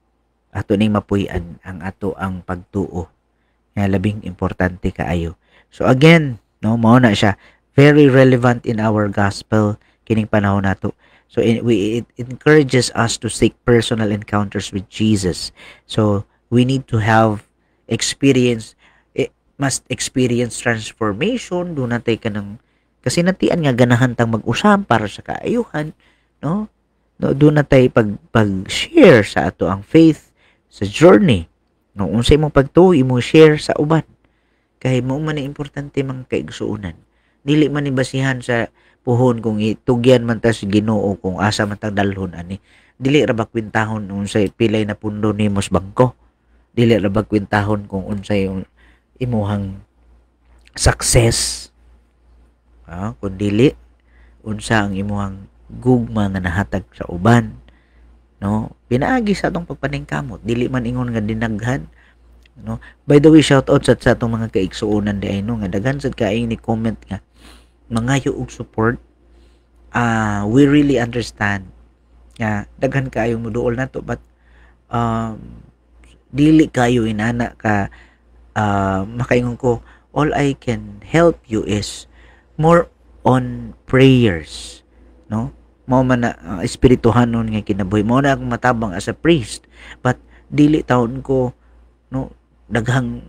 Ato ning mapuy-an ang ato ang pagtuo nga labing importante kaayo. So again, no, mao na siya very relevant in our gospel kining panahon nato. So it encourages us to seek personal encounters with Jesus. So we need to have experience, it must experience transformation. Do natay kanang kasinatian nga ganahan tang mag-usab para sa kaayuhan, no? No, do natay pag share sa ato ang faith sa journey, no? Unsa imong pagtuo, imo share sa uban kay mao man ni importante, mga kaigsuonan. Dili man ni basihan sa puhon kung itugyan man ta sa Ginoo, kung asa man tang dalhon ani. Dili ra ba kwentahon unsay pilay na pundo nimo sa bangko? Dili ra ba kwentahon kung unsay imuhang success? Kung dili unsa ang imuhang gugma nga nahatag sa uban, no, pinaagi sa atong pagpaningkamot. Dili man ingon nga dinaghan, no? By the way, shout out sa atong mga kaigsuonan di ay, no, nga daghan sad kaayo ni comment nga mangayo og support. We really understand nga daghan kaayo moduol nato, but Dili kayo inana ka makaingon ko. All I can help you is more on prayers, no? Mao man na espirituhanon nga kinabuhi, mao na akong matabang as a priest, but dili taon ko, no, daghang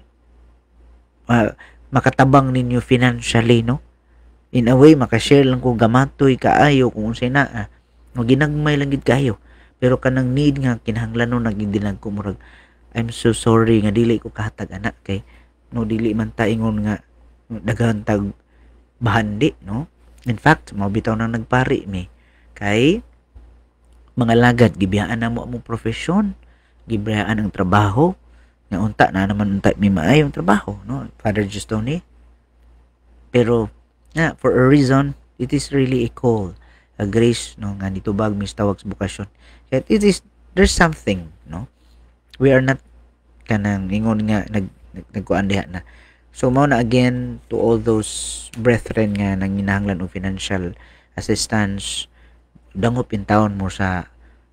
makatabang ninyo financially, no? In a way, makashare lang ko gamatoy kaayo kung unsay naa, no? Ginagmay lang gid kayo, pero kanang need nga kinahanglan naging dinag ko, murag I'm so sorry nga dili ko kahatag ana kay, no, dili man ta ingon nga daghan tag bahandi, no? In fact, mao bitaw nang nagpari mi kay mga lagad gibiyaan na mo among profesyon, gibiyaan ang trabaho nga unta na naman unta may maayong trabaho, no, Father Justoni? Pero nga for a reason, it is really a call, a grace, no, nga nitubag mis tawag sa bokasyon. Kaya it is there's something, no? We are not kanang ingon nga nag nagkuan diha na. So mao na, again, to all those brethren nga nanginahanglan og financial assistance, dangop intawon mo sa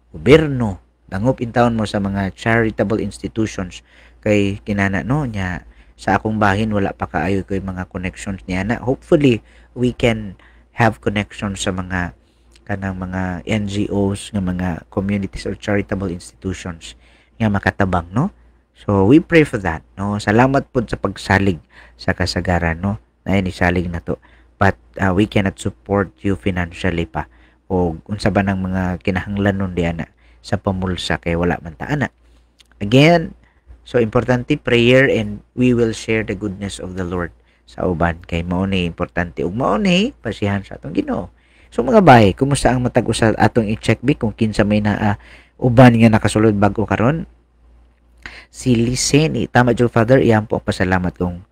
gobyerno, dangop intawon mo sa mga charitable institutions kay kinana, no? Nya sa akong bahin, wala pa kaayo koy mga connections niya na. Hopefully we can have connections sa mga kanang mga NGOs nga mga communities or charitable institutions nga makatabang, no? So we pray for that, no? Salamat pod sa pagsalig sa kasagaran, no, na ni salig na to, but we cannot support you financially pa o unsa ba ng mga kinahanglan nun diana sa pamulsa kay wala man ta ana. Again, so importante prayer, and we will share the goodness of the Lord sa uban kay mao ni importante ug mao ni pasihan sa atong Ginoo. So mga bay, kumusta ang matag usa? Atong i-check bi kung kinsa may naa uban nga nakasulod bag-o karon. Si Liseni, tama jud, Father, iyan po ang pasalamat kung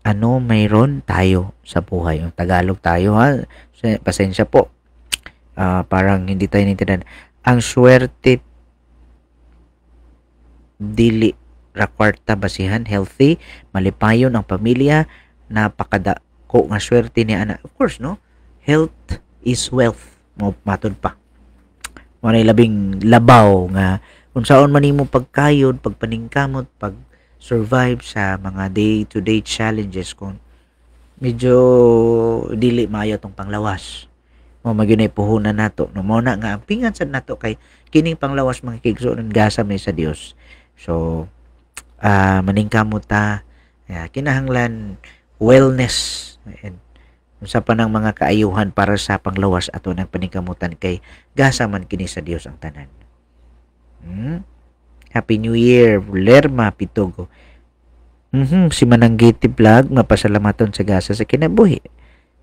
ano mayroon tayo sa buhay. Yung Tagalog tayo ha. Pasensya po. Parang hindi tayo naintindihan. Ang swerte dili ra kwarta basihan, healthy, malipayon ang pamilya, napakadako nga swerte ni ana. Of course, no? Health is wealth. Mo matod pa. Mo labing labaw nga unsaon man nimo pagkayod, pagpaningkamot, pag survive sa mga day-to-day challenges kung medyo dili maayo tong panglawas mo, magyunay puhunan nato, no? Mo na nga ang pingan sad nato kay kining panglawas, mga kaigsuonan, gasa may sa Dios. So maningkamot ta, kinahanglan wellness and unsa pa ng mga kaayuhan para sa panglawas, ato ng paningkamutan kay gasa man kini sa Dios ang tanan. Happy New Year, Lerma Pitogo. Si Mananggiti Vlog, mapasalamaton sa gasa sa kinabuhi.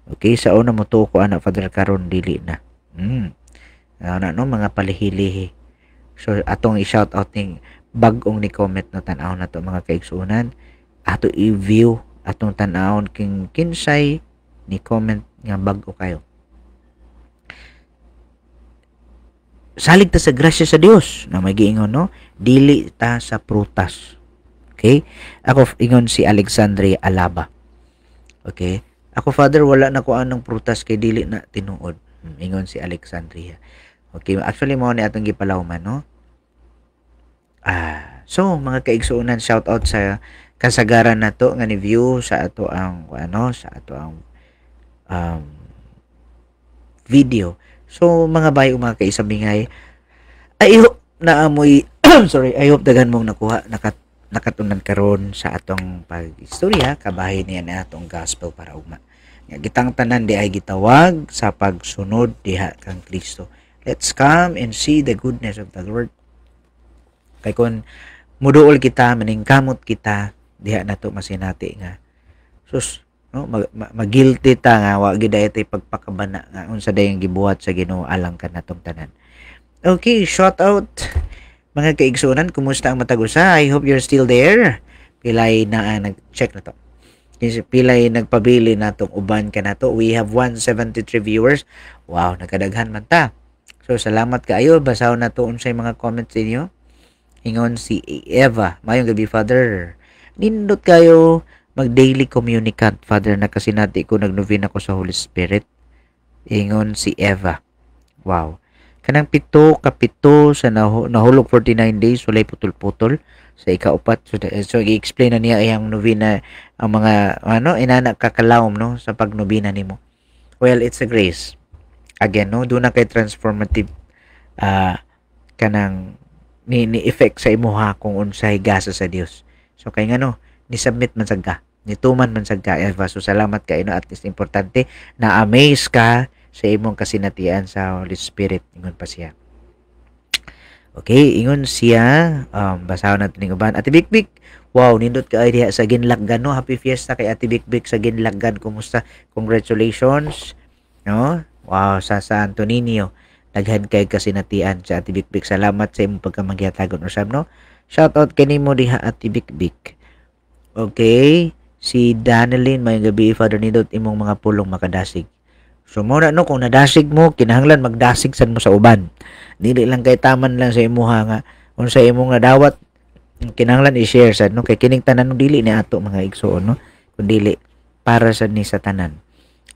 Okay, sa una mo ko ana, Father, karon dili na. Ano, no, mga palihilihi. So atong i-shout out ning bag-ong ni comment na, tan-aw na to, mga kaigsuonan. Ato i-view, atong tan-awon king kinsay ni comment nga bag-o kayo. Salig ta sa grasya sa Dios na may giingon, no? Dili ta sa prutas. Okay? Ako, ingon si Alexandria Alaba. Okay? Ako, Father, wala na ko anong prutas kay dili na tinuod. Ingon si Alexandria. Okay, actually mao ni atong gipalawman, no? So mga kaigsuonan, shout out sa kasagaran nato nga ni view sa ato ang ano, sa ato ang video. So mga bayo, mga kaisabingay, I hope na amoy sorry, I hope daghan mong nakuha, nakatunan karon sa atong pag-istorya kabahin niya na atong gospel para ugma. Nga gitang tanan di ay gitawag sa pagsunod diha kang Kristo. Let's come and see the goodness of the Lord. Kay kung muduol kita, maningkamot kita, diha nato masinati nga sus, no, mag, ta nga wa gid ay pagpakabana nga unsa dayang gibuhat sa Ginoo alang kanatong tanan. Okay, shout out, mga kaigsuonan, kumusta ang matag usa? I hope you're still there. Pilay na nag-check na to. Pilay nagpabili natong uban kanato. We have 173 viewers. Wow, nagkadaghan man ta. So salamat kaayo. Basahon nato unsay mga comments ninyo. Ingon si Eva, "Mayong gabi, Father. Nindot kayo mag daily communicant, Father, na kasinati ko nagnovena ko sa Holy Spirit." Ingon si Eva. Wow. Kanang 7 ka 7 sa nahulog 49 days, walay putol-putol sa ikaupat. So i-explain na niya iyang novena, ang mga ano inana kakalawom, no, sa pagnobina nimo. Well, it's a grace. Again, no, doon na kay transformative kanang ni effect sa imuha kung unsay gasa sa Dios. So kay ngano ni submit man sad ka, nituman man sad ka, Eva. So salamat kay, no, at least importante na amaze ka sa imong kasinatian sa Holy Spirit, ingon pa siya. Okay, ingon siya, basahon natin ning uban. Ate Bikbik, wow, nindot ka diha sa Ginlaggan, no? Happy Fiesta kay Ate Bikbik sa Ginlaggan. Kumusta? Congratulations, no? Wow, sa Santo Niño. Daghan kay kasinatian sa Ate Bikbik. Salamat sa imong pagkamagyatagon usab, no? Shout out kanimo diha, Ate Bikbik. Okay, si Danelyn, may gabi, Father Nindot, imong mga pulong makadasig. So mo na, no, kung nadasig mo, kinahanglan magdasig sad mo sa uban. Dili lang kay taman lang sa imuha nga unsa imong nadawat, kinahanglan i-share sad, no, kay kining tanan, no, dili ni ato, mga igsoon, no, kun dili para sad ni sa tanan.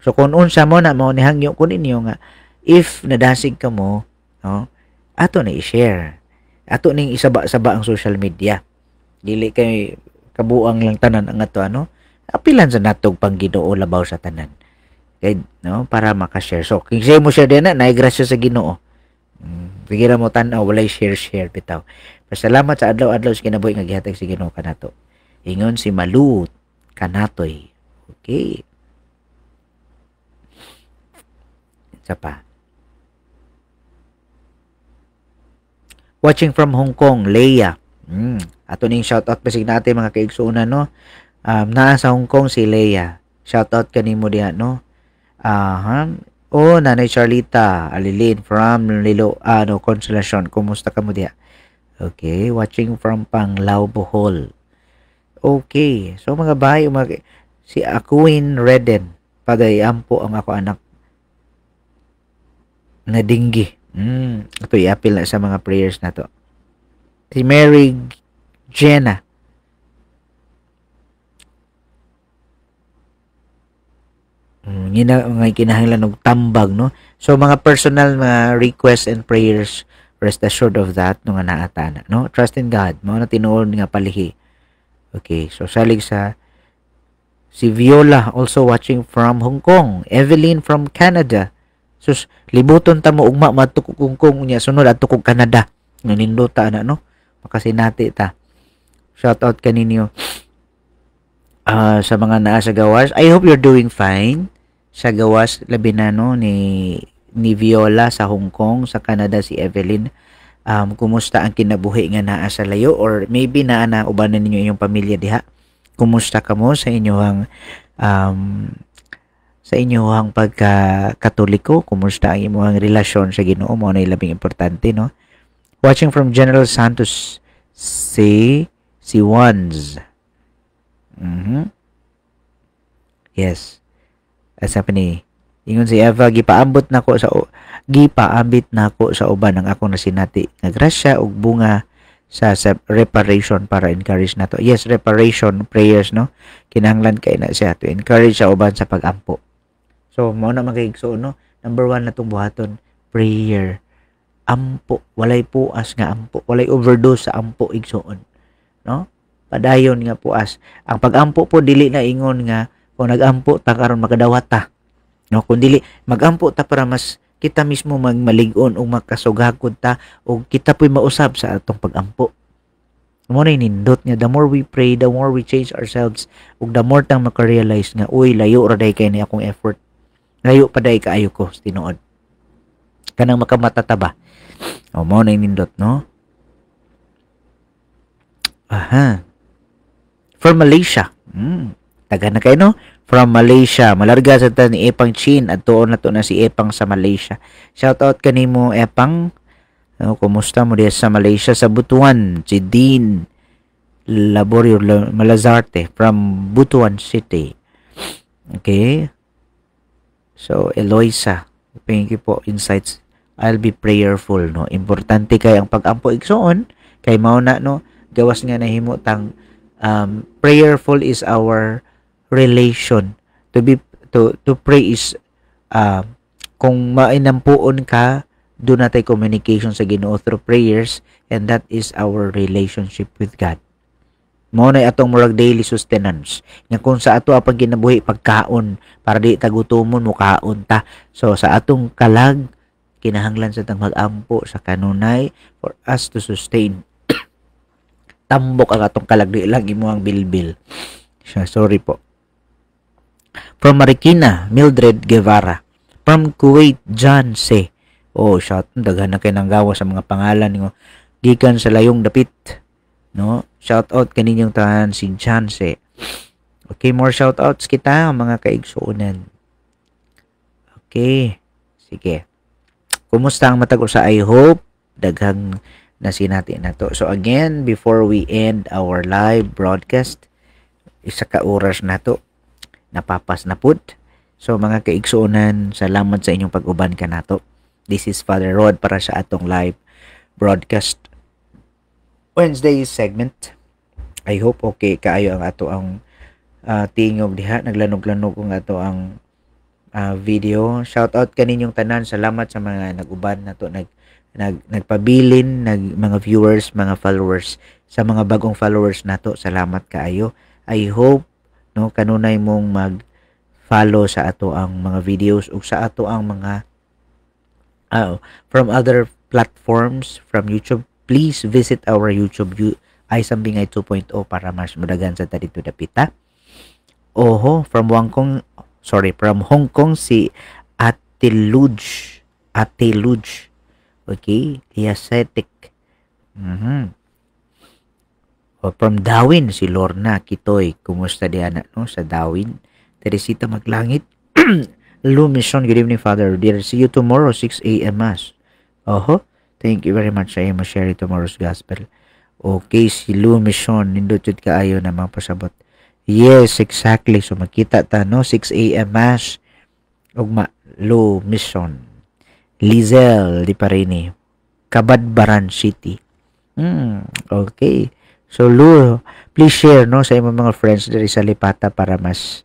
So kung unsa mo na mao ni hangyo ko ninyo nga if nadasig ka mo, no, ato na i-share. Ato ning isaba-saba ang social media. Dili kay kabuang lang tanan ang ato ano. Apilan sa natog pang Ginoo labaw sa tanan. Kay, no, para maka-share. So kung siya mo share din na, naay grasya sa Ginoo. Sige ra mo tan-aw, walay share-share bitaw. Pasalamat sa adlaw-adlaw sa kinabuhi nga gihatag sa Ginoo kanato. Ingon si Malu Kanatoy. Okay. Isa pa. Watching from Hong Kong, Leia. Ato ning shout out basig natin mga kaigsuonan, no. Naa sa Hong Kong si Leia. Shout out kanimo diha, no. Aha. Oh, Nanay Charlita Alilin from Lilo, ano, Consolacion. Kumusta ka mo diha? Okay, watching from Panglao, Bohol. Okay. So mga bahay, si Aquin Reden, Paday ampo ang ako anak na dinggi. Ito i-appeal na sa mga prayers na to. Si Mary Jenna. Ngina nga kinahanglan og tambag, no. So mga personal mga requests and prayers, rest assured of that, no, nga naata na, no. Trust in God, mao na tinuod nga palihi. Okay, so salig sa si Viola, also watching from Hong Kong, Evelyn from Canada. Sus, libuton ta mo ugma madto kog Hong Kong, unya sunod adto kog Canada. Nanindota na, no. Makasinati ta. Shout out kaninyo sa mga naa sa gawas. I hope you're doing fine sa gawas, labi na, no, ni Viola sa Hong Kong, sa Canada si Evelyn. Kumusta ang kinabuhi nga naa sa layo, or maybe naa na ubanan ninyo inyong pamilya diha. Kumusta kamo sa inyong pagka-Katoliko? Kumusta ang imong relasyon sa Ginoo? Mao na labing importante, no. Watching from General Santos si Wands. Yes. Asa pa ni ingon si Eva, gipaambit nako sa uban ang akong nasinati nga grasya ug bunga sa reparation para encourage nato. Yes, reparation prayers, no. Kinahanglan kay na siya to encourage sa uban sa pagampo. So mao na mga igsoon, no. Number 1 na tong buhaton, prayer. Ampo, walay puas nga ampo, walay overdose sa ampo, igsoon, no? Padayon nga puas. Ang pagampo po dili na ingon nga kung nagampo ta karon makadawat ta. No, kung dili magampo ta para mas kita mismo magmalig-on o makasugakod ta o kita po'y mausab sa atong pagampo. Mo na nindot nga the more we pray, the more we change ourselves ug the more tang makarealize nga uy, layo ra day kay ni akong effort. Layo pa day kaayo ko sa tinuod. Kanang makamata ta ba. O mo na nindot, no? Aha. From Malaysia. Taga na kayo, no? From Malaysia. Malarga sa ta ni Epang Chin. At tuon na to na si Epang sa Malaysia. Shout out kanimo, Epang. No, kumusta mo diya sa Malaysia? Sa Butuan, si Dean Laborio Malazarte from Butuan City. Okay. So, Eloisa, thank you po, insights. I'll be prayerful, no. Importante kay ang pag-ampo, igsoon, kay mao na, no, gawas nga nahimo tang prayerful is our relation. To be to to pray is kung mainampuon ka, Duna tay communication sa Ginoo through prayers, and that is our relationship with God. Mao na atong murag daily sustenance. Nga kung sa ato ang kinabuhi pagkaon para di ta gutomon, mukaon ta. So sa atong kalag, kinahanglan sa tang mag-ampo sa kanunay for us to sustain. Tambok ang atong kalag, di lang imuhang bilbil. Sorry po. From Marikina, Mildred Guevara. From Kuwait, John C. Oh, shout, daghan na kay nang gawa sa mga pangalan ninyo. Gikan sa layong dapit. No? Shout out kaninyong tanan, si John C. Okay, more shout outs kita, mga kaigsuonan. Okay. Sige. Kumusta ang matag usa? I hope daghang nasinati na to. So again, before we end our live broadcast, isa ka oras na to. Napapas na pud. So mga kaigsuonan, salamat sa inyong pag-uban kanato. This is Father Rod para sa atong live broadcast Wednesday segment. I hope okay kaayo ang ato ang tingog diha, naglanog-lanog ang ato ang video. Shout out kaninyong tanan. Salamat sa mga nag-uban nato, nag nag nagpabilin, nag mga viewers, mga followers, sa mga bagong followers nato. Salamat kaayo. I hope, no, kanunay mong mag follow sa ato ang mga videos ug sa ato ang mga from other platforms, from YouTube. Please visit our YouTube, ay Sambingay 2.0, para mas mudagan sa ta dito dapita. Oho, from Hong Kong, sorry, from Hong Kong si Ate Luj. Ate Luj. Okay, Liacetic. O, from Darwin, si Lorna Kitoy. Kumusta diha na, no, sa Darwin? Teresita Maglangit. Lou Mission, good evening, Father. Dear, see you tomorrow, 6 a.m. Mass. Oho, thank you very much sa imo share tomorrow's gospel. Okay, si Lou Mission, nindot jud kaayo na mga pasabot. Yes, exactly. So makita ta, no, 6 a.m. Mass ugma, Lou Mission. Lizelle Di Parini, Cabadbaran City. Okay. So Lou, please share, no, sa imong mga friends diri sa Lipata para mas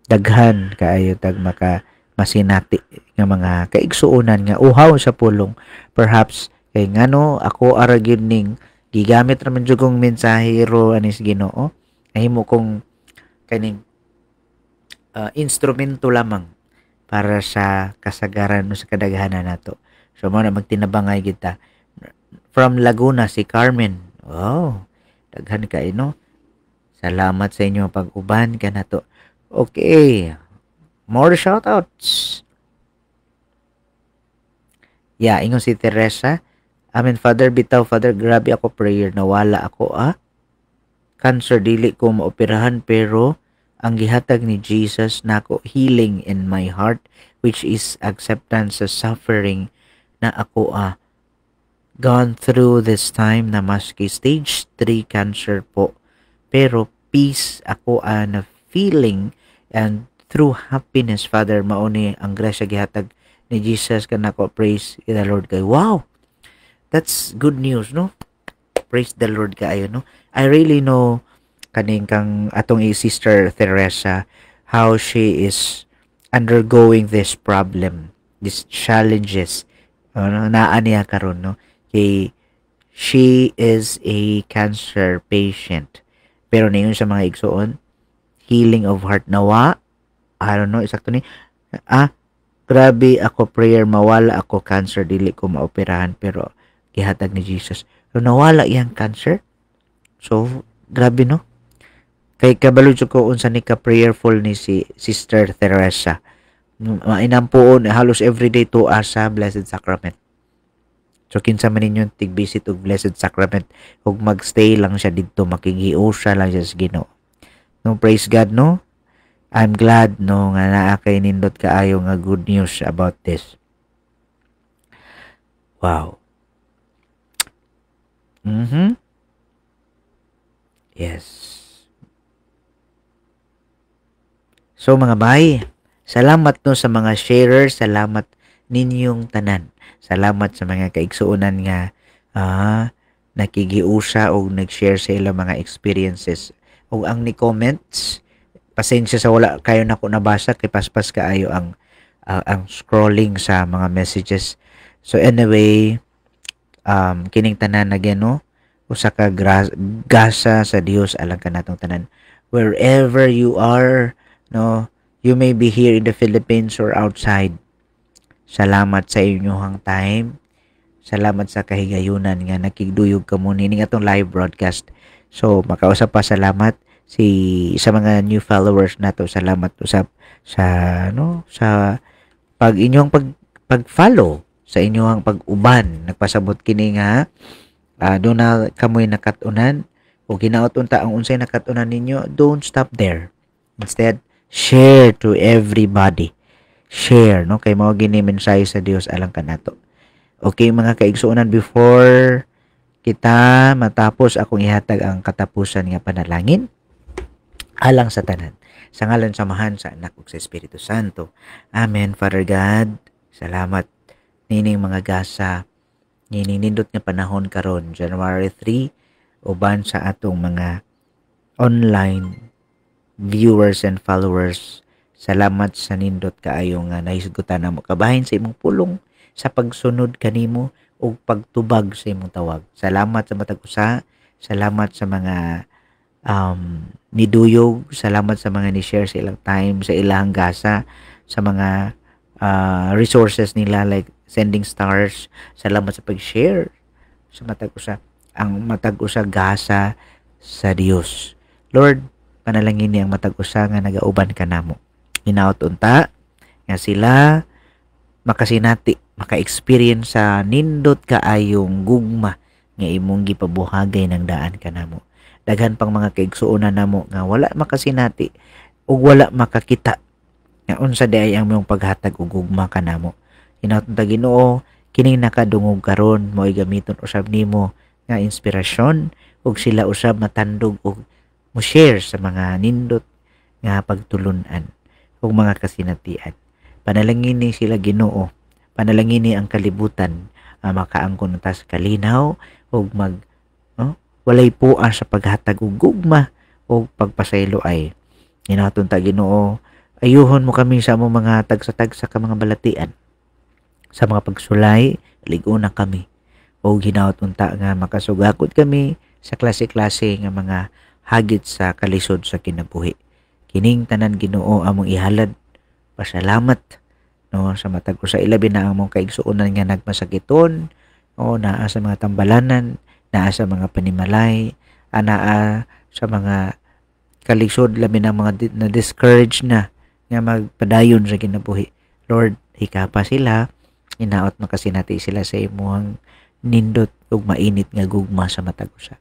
daghan kaayo tag maka masinati nga mga kaigsuonan nga uhaw sa pulong. Perhaps kay ngano ako ara gyud ning gigamit ra man jud kong mensahero anis Ginoo, nahimo kong kaning instrumento lamang para sa kasagaran o sa kadaghanan nato. So mo na magtinabangay kita. From Laguna si Carmen. Oh, daghan kay, no. Salamat sa inyo pag-uban kanato. Okay, more shoutouts. Yeah, ingon si Teresa. Amen, Father, bitaw, Father, grabe ako prayer. Nawala ako, ah. Cancer, dili ko maoperahan, pero ang gihatag ni Jesus nako, healing in my heart, which is acceptance sa suffering na ako ah gone through this time na maski stage 3 cancer po. Pero peace ako ah, na feeling and through happiness, Father, mauni ang grasya gihatag ni Jesus kanako. Praise the Lord kay. Wow, that's good news, no? Praise the Lord kaayo, no? I really know kaning kang atong sister Teresa, how she is undergoing this problem, these challenges ano naa niya karon, no, kay she is a cancer patient. Pero ningon sa mga igsoon, healing of heart nawa. I don't know eksakto ni ah. Grabe ako prayer, mawala ako cancer, dili ko maoperahan, pero gihatag ni Jesus. So nawala iyang cancer. So grabe, no, kay kabalo jud ko unsa ni ka prayerful ni si Sister Teresa. Mainampuon halos everyday to sa Blessed Sacrament. So kinsa man ninyo tig-visit og Blessed Sacrament ug magstay lang siya didto, makigiusa lang siya sa Ginoo. No, praise God, no. I'm glad, no, nga naa kay nindot kaayo nga good news about this. Wow. Yes. So mga bay, salamat, no, sa mga sharers, salamat ninyong tanan. Salamat sa mga kaigsuonan nga nakigiusa og nag-share sa ilang mga experiences. Ug ang ni comments, pasensya sa wala kayo nako nabasa kay paspas kaayo ang ang scrolling sa mga messages. So anyway, kining tanan again, no, usa ka gasa sa Dios alang kanatong tanan. Wherever you are, no, you may be here in the Philippines or outside. Salamat sa inyong time. Salamat sa kahigayunan nga nakigduyog kamo nining atong live broadcast. So makausap pa, salamat si sa mga new followers nato, salamat usab sa, no, sa pag inyong pag pag-follow, sa inyong pag-uban. Nagpasabot kini nga duna kamoy nakat-unan o ginaot unta ang unsay nakat-unan ninyo, don't stop there. Instead, share to everybody. Share, no, kay mao gini mensahe sa Dios alang kanato. Okay, mga kaigsuonan, before kita matapos, akong ihatag ang katapusan nga panalangin alang sa tanan. Sa ngalan sa Amahan, sa Anak ug sa Espiritu Santo. Amen. Father God, salamat nining mga gasa nining nindot nga panahon karon, January 3, uban sa atong mga online viewers and followers. Salamat sa nindot kaayo nga nahisgutan namo kabahin sa imong pulong, sa pagsunod kanimo ug pagtubag sa imong tawag. Salamat sa matag usa, salamat sa mga niduyog, salamat sa mga ni-share sa ilang time, sa ilang gasa, sa mga resources nila like sending stars. Salamat sa pag-share sa matag usa, ang matag usa gasa sa Dios. Lord, panalangin ni ang matag usa nga nagauban kanamo. Hinaot unta nga sila makasinati, maka-experience sa nindot kaayong gugma nga imong gipabuhagay ng daan kanamo. Daghan pang mga kaigsuonan namo nga wala makasinati ug wala makakita nga unsa diay ang imong paghatag og gugma kanamo. Hinaot ta, Ginoo, kining nakadungog karon mo'y gamiton usab nimo nga inspirasyon ug sila usab matandog og mo share sa mga nindot nga pagtulunan ug mga kasinatian. Panalangin ni sila, Ginoo. Panalangin ni ang kalibutan makaangkon ta sa kalinaw ug mag, no, walay pua sa paghatag og gugma ug pagpasaylo ay. Hinaot ta, Ginoo, ayuhon mo kami sa among mga tagsa-tagsa ka mga balatian. Sa mga pagsulay, lig-on kami. O hinaot unta nga makasugakot kami sa klase-klase nga mga hagit sa kalisod sa kinabuhi. Kining tanan, Ginoo, among ihalad pasalamat, no, sa matag usa, ilabi na ang among kaigsuonan nga nagmasakiton o naa sa mga tambalanan, naa sa mga panimalay, anaa sa mga kalisod, labi na mga na discourage na nga magpadayon sa kinabuhi. Lord, hikapa sila. Hinaot makasinati sila sa imuhang nindot ug mainit nga gugma sa matag usa.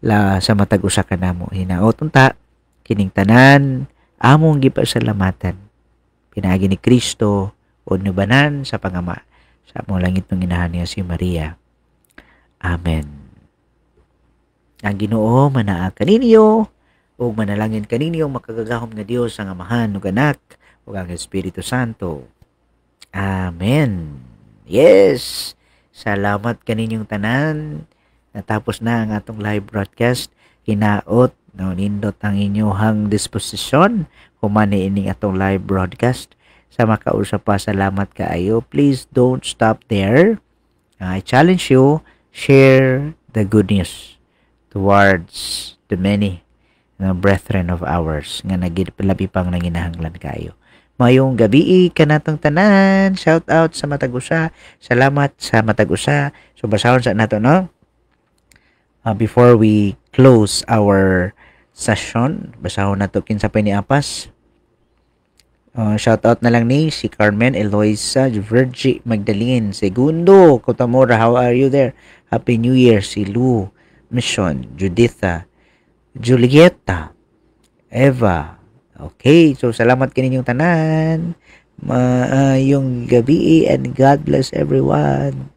La sa matag usa kanamo. Hinaot unta kining tanan among gipasalamatan pinaagi ni Kristo o nubanan sa pangama sa among langit ng inahan niya si Maria. Amen. Ang Ginoo manaa kaninyo ug manalangin kaninyo makagagahom nga Dios, ang Amahan ug Anak ug ang Espiritu Santo. Amen. Yes. Salamat kaninyong tanan. Natapos na ang atong live broadcast. Hinaot, no, nindot ang inyong disposisyon human ining atong live broadcast. Sa makausap pa, salamat kaayo. Please don't stop there. I challenge you, share the good news towards the many nga brethren of ours nga labi pang nanginahanglan kayo. Mayong gabi kanatong tanan. Shout out sa matag usa. Salamat sa matag usa. So basahon sa nato, no? Before we close our session, basahon nato kinsa pa ni apas. Shout out na lang ni si Carmen Eloisa Virgie Magdalene Segundo Kotamora, how are you there? Happy New Year. Si Lou Mission, Juditha, Julieta, Eva. Okay, so salamat kaninyong tanan. Maayong gabi and God bless everyone.